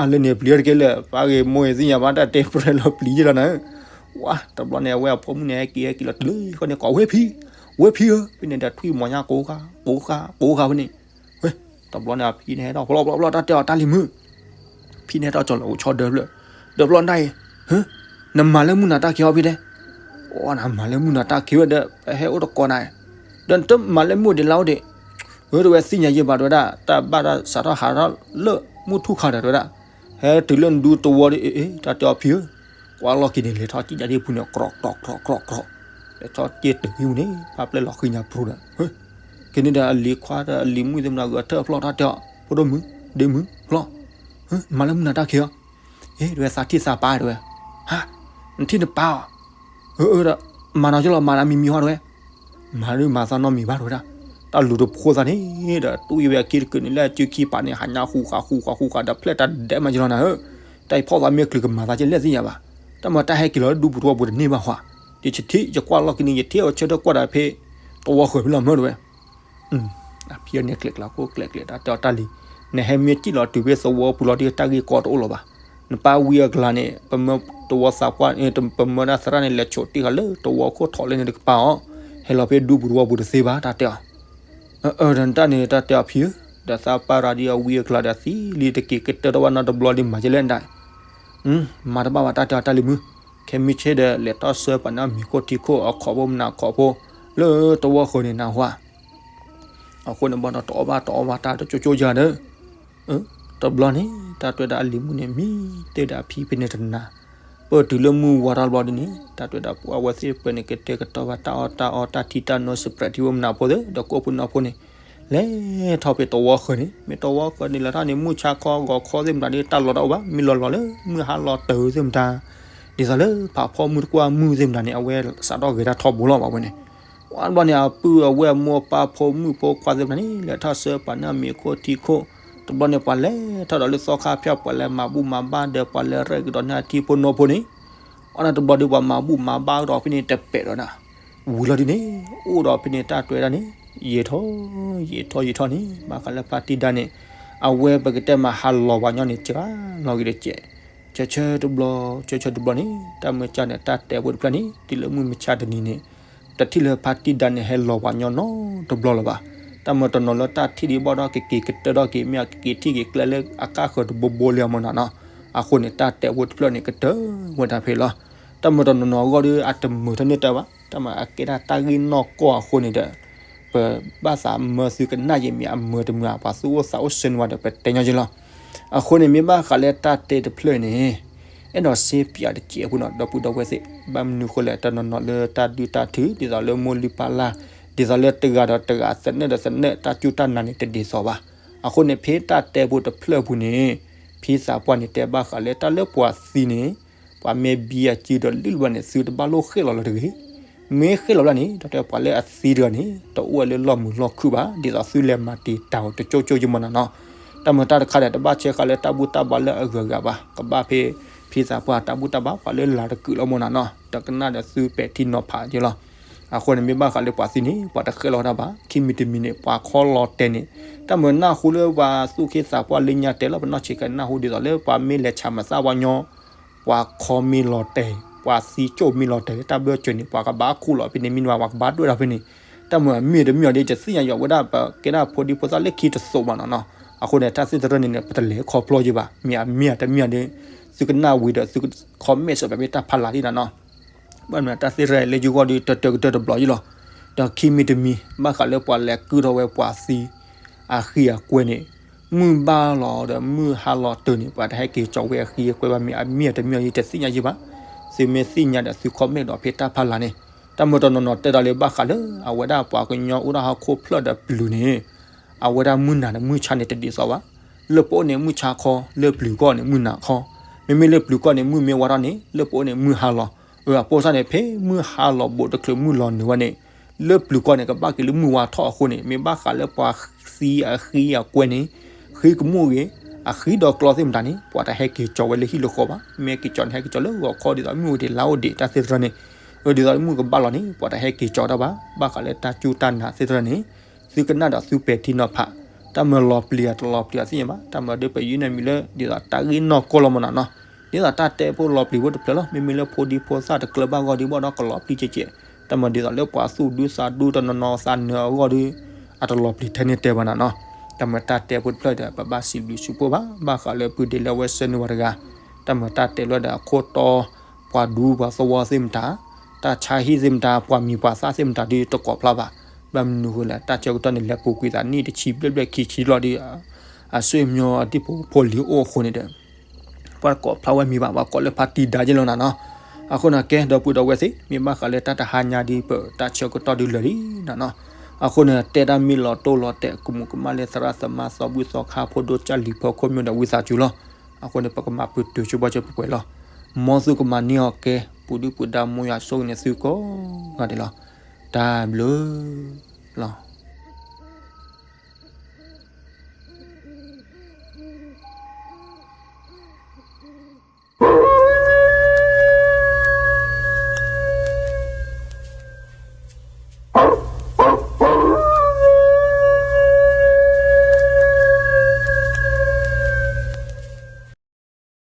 အလၢန့ၣ်ပျံၤတကဲလၢာ် ပၢ်ဂ့ၤမိၢ်ဂ့ၤသ့ၣ်ညါဘၣ် တၢ်တဲပြဲလီၤပျံၤယ့ၢ်လီၤနၤဧၢ, ဝါ တဘျီန့ၣ် အဝဲအဖိမုၣ်န့ၣ် ဟဲက့ၤဟဲက့ၤလီၤတုၤလၢဃီန့ၣ် ကိးဝဲဖံ, ဝဲဖံဧၢ, ဖဲန့ၣ်ဒီးထွံၣ်မီၤညါကိးဃါ, ကိးဃါ, ကိးဃါဖဲန့ၣ်, ဝဲ, တဘျီန့ၣ် အဖံန့ၣ်ဟဲထီၣ် ဖျီဖျီဖျီ တၢ်တဲအီၤတၢ်လံၤမုၣ်, ဖံန့ၣ်ဟဲထီၣ်ကၠီၤလီၤအိၣ်ဆီဒၢဖျၢၣ်, ဒီးဖျီနၤအံၤ, ဟၢ, နမၤလၢမုၢ်နၤတၢ်ခံးအီၤဖဲဒဲး, အိ နမၤလၢမုၢ်နၤတၢ်ခံးဝဲဒီး ပဟဲအိၣ်တကိးနၤ, ပ ဒီးနတမၤလၢမုၢ်အိၣ်ဒံးလါအိၣ်ဒံး, အၢ တဲဝဲ သ့ၣ်ညါယဲၢ်ဘၣ် တဲဝဲဒၣ်, တၢ်ဘၣ်တၢ်စးထီၣ်ဟးထီၣ်လၢမုၢ်ထူၣ်ခါဒီး တဲဝဲဒၣ်, ဟဲတုၤလၢနဒူသဝီဒီး အ့ အ့ တၢ်တဲအီၤဖံဧၢ, ကွၢ်လီၢ်ခံန့ၣ် လဲၤထီၣ်စံၣ်ညါဒံးပူၤန့ၣ် ကြီၢ်ကြီၢ်ကြီၢ်ကြီၢ်, လဲၤထီၣ်စ့ၢ်တုၤဝံၤန့ၣ် ပာ်ပျဲၢ်လီၤဃံညါပြူဒီး က့ၤန့ၣ်ဒီးအလံၤခွါဒီးအလံၤမုၣ်သ့ၣ်မနၤ ဂဲၤထၢၣ်အဖျီၣ် တၢ်တဲအီၤ ဖိဒိၣ်မုၣ်, ဒ့မုၣ်, ဖျီၣ်, မၤလၢမုၢ်နၤတၢ်ခံအီၤ, အ့ တဲဝဲ သးထံၣ်သးပၢ် တဲဝဲ, ဟါ, နထံၣ်နပၢ်အီၤ, အၢ အၢ ဒီး မၤနီၤကၠီလီၤ မၤနၤမံၤမံၤဟီ တဲဝဲ, မၤဒုးမၤသးနီတမံၤဘၣ် တဲဝဲဒၣ်, တၢ်လူၤတဖိသးန့ၣ်ဒီး တူၢ်ယံၤဝဲအခံတကုာ်န့ၣ် လၢအစုခံပာ်န့ၣ် ဟးညါဃူဃာ်ဃူဃာ်ဃူဃာ်ဒီး ဖျဲၣ်တၢ်ဒဲးမးကၠီလီၤနၤဧၢ, တၢ်အံၤဖီၣ်သးမ့ၢ်ချုးကမၤသးကၠီလဲၣ်သ့ၣ်ညါဘၣ်, တၢ်မၤတၢ်ဟဲက့ၤလီၤလၢဒူပူၤသဝီပူၤတန့ၢ်ဘၣ်ဃီ, ယထံၣ် ယကွၢ်လီၢ်ခံန့ၣ် ယထံၣ်အီၤဆၢထၢၣ်ကွၢ်ဒီးဖဲ သဝီဃၢၤဖဲလီၤမၢ တဲဝဲ အဖံန့ၣ်ကျဲးကျဲးခိၣ်ကျဲးကျဲး တၢ်တဲအီၤတၢ်လံၤ, နဟဲမ့ၢ်စံၣ်လီၤတုၤဖဲသဝီပူၤလီၤဒီး တၢ်ဂ့ၢ်ကီတအိၣ်လၢၤဘၣ်, နပၢ်ဝံအကျါန့ၣ် ပမၢသဝီသးပှၢ် ပမၢဒၣ်သရၣ်န့ၣ် လဲၤဆိးတ့ၢ်ဃာ်လၢသဝီခိၣ်ထီၣ်လၢန့ၣ်တကပၤအီၤ, ဟဲလီၤဖဲဒူပူၤသဝီပူၤတသ့ဘၣ် တၢ်တဲအီၤ, အၢ အၢ ဒီးနတၢ်န့ၣ် တၢ်တဲအီၤဖံဧၢ, ဒီးသးပၢ်ရၤဒ်အဝံအကျါဒီးသံလံ တက့ၤကတၢၢ်ထီၣ်ဘၣ်နီတဘျီလံ မၤကၠီလဲၣ်နဒၣ် မၤတဘၣ်ဘၣ် တၢ်တဲအီၤတၢ်လံၤမုၣ်, ခဲမုၢ်ဆ့ၣ်ဒီး လဲၤထီၣ်ဆှၢပှၤန့ၣ်အမံၤခိၣ်ထံခိၣ်အခီၣ်ဖိမနၤခီၣ်ဖိ လၢသဝီဃၢၤန့ၣ်နၢ်ဟူဧါ, အဃိန့ၣ်ဘၣ်ဒီးတအီၣ်ဘၣ်တအီဘၣ်တၢ်တကၠိကၠိယၤဒီး, တဘျီန့ၣ် တၢ်တဲဝဲဒၣ်အလံၤမုၣ်န့ၣ် မံတ့ၢ်ဒီးအဖံဖဲန့ၣ်တနၤ, ပၢၢ်တုၤလၢမုၢ်ဝါထီၣ်တဘျီဒ်န့ၣ် တၢ်တဲဝဲဒၣ်ပှၤဝဲသ့ၣ်တဖၣ်န့ၣ် ကတဲာ်ကတီၤဘၣ်တၢ်အီၣ်တၢ်အီ တၢ်ထံတၢ်နိ စပြဲးထံဖိမနၤဖိသ့ၣ် ဒီးကိၣ်ဖိနီၢ်ဖိန့ၣ် လဲၤထီၣ်ဖဲသဝီဃၢၤန့ၣ် မ့ၢ်သဝီဃၢၤန့ၣ် လဲၤထီၣ်န့ၣ် မုၢ်ဆါခီဂီၤခီသ့ၣ်မတၤဒ်တၢ်လီၢ်တအိၣ်ဘၣ် မ့ၢ်လီၤလီၤလၢမုၢ်ဟါလီၤတၢၤသ့ၣ်မတၤ, ဒ်သိးလၢဖးဖီမုၢ်တကွၢ်မုၢ်သ့ၣ်မတၤန့ၣ် အဝဲစးထီၣ်ဂဲၤတၢ်ထီဘိလီၤဘၣ်ဝဲန့ၣ်, ဝံၤတဘျီန့ၣ် အပုၢ်အဝဲၢ်အမိၢ်အပၢ်ဖိမုၣ်ဖိခွါသ့ၣ်မတၤန့ၣ် လဲၤထီၣ်ဆှၢပှၤန့ၣ်အမံၤခိၣ်ထံခိၣ်, တဘျီန့ၣ် ပှၤလဲၤထီၣ်ဒီးလၢသီခါဖၠၣ် ပှၤလဲၤမၤဘူၣ်မၤဘါဒီးပှၤလဲၤရဲၣ်ကဒီးန့ၢ်အထံဖိနီၢ်ဖိန့ၣ်, အီၣ်န့ၣ်တဘျီဒီးပှၤမၤဘူၣ်မၤဘါကဒီးဖဲန့ၣ်တပဲာ်ဒီးနၤ, ဝံၤလီၤဒ်န့ၣ် အိၣ်ဒီးဖဲန့ၣ်တၢ်တဲဝဲဒၣ်န့ၣ်, ယံာ်ထီၣ် ယံာ်ထီၣ်ယံာ်ထီၣ်န့ၣ် ဘၣ်ဃးလၢဖါတံၢ်ဒါန့ၣ်, အဝဲပကတဲမၤဟးလီၤပှၤညီန့ၣ် စှၤလီၤဂ့ၤတကဲး, ဆၢဆၢတဘျီ ဆၢဆၢတဘျီန့ၣ် တၢ်မၢကၢ်န့ၣ် တၢ်တဲဖိတဖျၢၣ်န့ၣ် တုၤလၢမုၢ်မဆါတနံၤန့ၣ် တထံၣ်လၢဖါတံၢ်ဒါန့ၣ် ဟဲလီၤပှၤညီနီတဘျီလၢၤဘၣ်. တၢ်မၢတနီၤလၢတၢ်ထံၣ်ဒံးဘၣ်ဒီး ကက့ၤကတၢၢ်ထီၣ်က့ၤ မ့ၢ်အကက့ၤထံၣ်က့ၤကျဲလၢအကါဃၢၤတဘိဘိလံအမ့ၢ်နီၤနီၤ. အဃိန့ၣ် တၢ်တဲဖိတဖျၢၣ်န့ၣ် ကတၢၢ်ဝဲဒၣ်ဖဲလီၤ. တၢ်မၢတနီၤနီၤအဂီၢ်ဒီး အတမုာ်ထီၣ်န့ၢ်တၢ်ဘၣ်. တၢ်မၢအကဲဒၣ်တၢ်ဂ့ၢ်နီၢ်ကီၢ်အဃိန့ၣ်ဒီး ပဘၣ်သးမၢသုကနၣ်ယဲမ့ၢ်အမုာ်တမုာ် ပှၤသူၣ်အိၣ်သးအိၣ်ဆၢန့ၢ်ဝဲဒီး ပတဲညီယဲလီၤ. အဃိန့ၣ် မ့ၢ်ဘၣ်ဃးလၢတၢ်တဲတဖျၢၣ်န့ၣ် အဲၣ်ဒိးစ့ပၠးတစဲးဖိနီၤ ဒီပုၢ်ဒီဝဲၢ်သ့ၣ်, ဘၣ်မနုၤဃိလဲၣ် တနီၤနီၤလၢတၢ်ဒုၣ်တၢ်ထု ဒ်သိးလၢမိၢ်လုၢ်ပၢ်လၢ်, ဒ်သိးလၢတဂၤဒီးတဂၤ သနၢၣ်ဒီးသနၢၣ် တၢ်စူၢ်တၢ်နာ်န့ၣ် တဒ်သိးဘၣ်. အဃိန့ၣ် ဖဲတၢ်တဲဖိတဖျၢၣ်အပူၤန့ၣ် ဖံသးပှၢ်န့ၣ် တဲဘၣ်ဃးလၢတၢ်လၢပှၤသံန့ၣ် ပှၤမ့ၢ်ဘံအစုဒီးလုၢ်လၢ်ဘၣ်န့ၣ် သုတဘၣ်လိၣ်ဃ့ၣ်လီၤလၢၤတဂ့ၤ. မ့ၢ်ဃ့ၣ်လီၤဘၣ်န့ၣ် တၢ်တဲပှၤလၢအသံတဂၤန့ၣ် တအိၣ်ဝဲလၢလီၢ်မုာ်လီၢ်ခုၣ်ဘၣ် ဒ်သိးသုလဲၤမၤတံာ်တာ်အီၤတကၠိကၠိယမ့ၢ်နီၤနီၤ. တၢ်မၢတၢ်တခါဒီး တဘၣ်ဆဲးဃာ်လၢတၢ်ဘူၣ်တၢ်ဘါလၢအဂုၤအဂၤဘၣ်. ကဘၣ်ဖဲ ဖံသးပှၢ်တၢ်ဘူၣ်တၢ်ဘါ ပှၤလၢလၤတကုာ်လီၤမ့ၢ်နီၤနီၤ. တကနၣ်ဒီးသုပဲာ်ထံနီၤဖးယဲလီၤ. အဃိန့ၣ် မ့ၢ်ဘၣ်ဃးလၢပှၤသံန့ၣ် ပှၤတဃ့ၣ်လီၤဝဲဒၣ်ဘၣ်. ခံမံၤတမံၤန့ၣ် ပှၤခီလီၤတဲာ်န့ၣ် တၢ်မၢနၢ်ဟူလၢပှၤသူၣ်က့သးပှၢ်လၢညါတဲာ်လီၤ ပနီၢ်ဆံးကနၣ်ဟူဒ်သိးလၢပှၤမ့ၢ်လဲၤဆးမၤသၣ်ဝဲညီ ပှၤခီမ့ၢ်လီၤတဲာ် ပှၤသံကၠိၣ်မ့ၢ်လီၤတဲာ် တၢ်ဘၢၣ်စၢၤန့ၣ် ပှၤကဘၣ်ခူၣ်လီၤဖဲန့ၣ် မ့ၢ်န့ၣ်ဘၣ် ပှၤကဘၣ်ဒွဲၣ်လီၤဖဲန့ၣ်. တၢ်မၢအမ့ၢ်တမ့ၢ်အီၤဒီး တသ့ၣ်ညါယွၤဝဲဒၣ် ပကဲဒၣ်ဖိဒံဖိသၣ်လၢခံတစိးဘၣ်နီၤနီၤ. အဃိန့ၣ် တၢ်သ့ၣ်တဖၣ်န့ၣ်န့ၣ် ပတလဲၤခီဖျိယဲဘၣ်. မ့ၢ်အမ့ၢ်တမ့ၢ်အီၤဒီး သုကနၣ်ဝံၤဒီး သုက comment စၢၤဖဲတၢ်ဖးလၢ်ဒ်နီၤနီၤ. ဘၣ်မနုၤတၢ်သ့ၣ်တဖၣ်လၢယဂီၢ်ဒီး တတၢၢ်ကတၢၢ်တဘျီယဲလီၤ. ဒီးခံမံၤတမံၤ ဘၣ်ဃးလၢပှၤလဲၤကုၢ်ထီၣ်ဝဲပှၤသံ အဃံအကွဲန့ၣ် မုၢ်ဘၣ်လီၤဒီးမုၢ်ဟါလီၤတၢၤန့ၣ် ပှၤတဟဲက့ၤကၠီၤဝဲအဃံအကွဲဘၣ် မ့ၢ်အမ့ၢ်တမ့ၢ်အီၤဒီး တသ့ၣ်ညါယဲဘၣ်. သုမ့ၢ်သ့ၣ်ညါဒီး သု comment ဒီးဖဲတၢ်ဖးလၢ်န့ၣ်. တၢ်မၢတနီၤနီၤတဲဒီးလၢဘၣ်ဃးလၢ အဝဲဒၣ်ပှၤကညီအိၣ်ဒၣ်ဟီၣ်ခိၣ်ဖျၢၣ်ဒီးပျုၤန့ၣ် အဝဲဒၣ်မုၢ်နၤဒီးမုၢ်ဆါန့ၣ် တဒ်သိးဘၣ်. လၢပအိၣ်န့ၣ်မုၢ်ဆါခီ, လၢပျုၤကီၢ်န့ၣ်မုၢ်နၤခီ. မ့မ့ၢ်လၢပျုၤကီၢ်န့ၣ် မုၢ်မ့ၢ်ဝါထီၣ်န့ၣ် လၢပအိၣ်န့ၣ်မုၢ်ဟါလီၤ. အဃိသတးန့ၣ် ဖဲမုၢ်ဟါလီၤဘူးတချုးမုၢ်လီၤနုာ်ဝဲန့ၣ် လၢပျုၤကီၢ်န့ၣ် ကဘၣ်က့ၤလၢမုၢ်ဝါထီၣ်အဃိန့ၣ် မ့ၢ်ဘၣ်ဃးလၢပှၤသံအဃံအကွဲန့ၣ် ဃံကမူၣ်ဂ့ၤ, အဃံဒီးကျီသ့ၣ်မတၤန့ၣ် ပှၤတဟဲက့ၤကၠီၤဝဲလၢဟံၣ်လၢဃီဘၣ်. မ့ၢ်က့ၤကၠီၤန့ၣ် ဟဲက့ၤကၠီၤလၢဂီၤခီဒ်သိးမုၢ်အိၣ်ဒံးလါအိၣ်ဒံး တၢ်သ့ၣ်တဖၣ်န့ၣ် ဒ်သိးလၢမုၢ်ကဘၣ်လီၤန့ၣ် ပှၤတဟဲက့ၤကၠီၤတၢ်ဘၣ်. ဘၣ်ဃးလၢတၢ်စူၢ်တၢ်နာ်သ့ၣ်တဖၣ်န့ၣ် သုကနၣ်ဒီးသုပဲာ်ထံနီၤဖး. တၢ်မၢလီၤပျံၤတလီၤပျံၤအီၤသ့ၣ်ညါဘၣ်. တၢ်မၢဒ်ပယုၢ်န့ၣ်မံၤလၢ ဒ်သိးတၢ်ဂ့ၢ်နီၢ်ကီၢ်လီၤမ့ၢ်နီၤနီၤ. ဒ်သိးတၢ်တဲဖိလီၤပျံၤဖိတဖျၢၣ်လီၤ. မ့မ့ၢ်လၢဖိဒံဖိသၣ်တကျၢၤဘၣ်ဂီၢ်ဒံးဘၣ်ဒီးကလီၤပျံၤကဲးကဲး. တၢ်မၢဒ်သိးလၢပှၤသူၣ်ဒူသးဒူတနီၤနီၤသးနၢၤအဂီၢ်ဒီး အတလီၤပျံၤထဲန့ၣ်တဲဘၣ်နီၤနီၤ. တၢ်မၢတၢ်တဲဖိတဖျၢၣ်ဒီး ပဘၣ်စံးဘျုးစံးဖှိၣ်ဘၣ် ဘၣ်ဃးလၢပုၢ်ဒ့လၢအဝဲဆှၢန့ၢ်ဝဲတဂၤ. တၢ်မၢတၢ်တဲလၢဒီးအခိၣ်တီ ပှၤဒူပှၤသဝီသ့ၣ်မတၤ တၢ်ဆါဟံၣ်သ့ၣ်မတၤ ပှၤမံၤပှၤသၣ်သ့ၣ်မတၤဒီးတကိးဖျါဘၣ်. ဘၣ်မနုၤဃိလဲၣ် တၢ်ဆၢကတီၢ်န့ၣ် လဲၤပူၤကွံာ်သးနံၣ်တဆံဘျဲၣ်ဘျဲၣ်ခံဆံလီၤဒီး အဆွေမျိုးအဒံဖိဖိလံၤအိၣ်အဃိန့ၣ်ဒီး ပှၤကိးဖျါဝဲမံၤဘၣ် ပှၤကိးလၢဖါတံၢ်ဒါယ့ၢ်လီၤနၤနီၤ. အဃိန့ၣ်ကဲ ဒီပုၢ်ဒီဝဲၢ်သ့ၣ် မ့ၢ်ဘၣ်ဃးလၢတၢ်တဟါညါဒ်ပတၢ်ဆၢကတီၢ်ဒုလၢာ်လံနၤနီၤ. အဃိန့ၣ် တဲတၢ်မ့ၢ်လီၤတိၢ်လီၤတဲာ် ကမူးကမၣ်လၢသရၣ်သမါသီဘူၣ်သီခါ ဖိဒိၣ်ကၢ်လံၤဖီခိၣ်မ့ၢ်ဒီးဝံသးစူၤလီၤ. အဃိန့ၣ် ပကမၤပတုာ်ဆိဘၣ်ဆိပှဲၤပှဲၤလီၤ. မ်သုကမၤန့ၢ်အီၤကဲ ပူၤဒုၣ်ပူၤဒါမိၢ်ယွၤဆိၣ်ဂ့ၤန့ၣ်သုကိးဂၤဒဲးလီၤ. တၢ်ဘျုးလီၤ.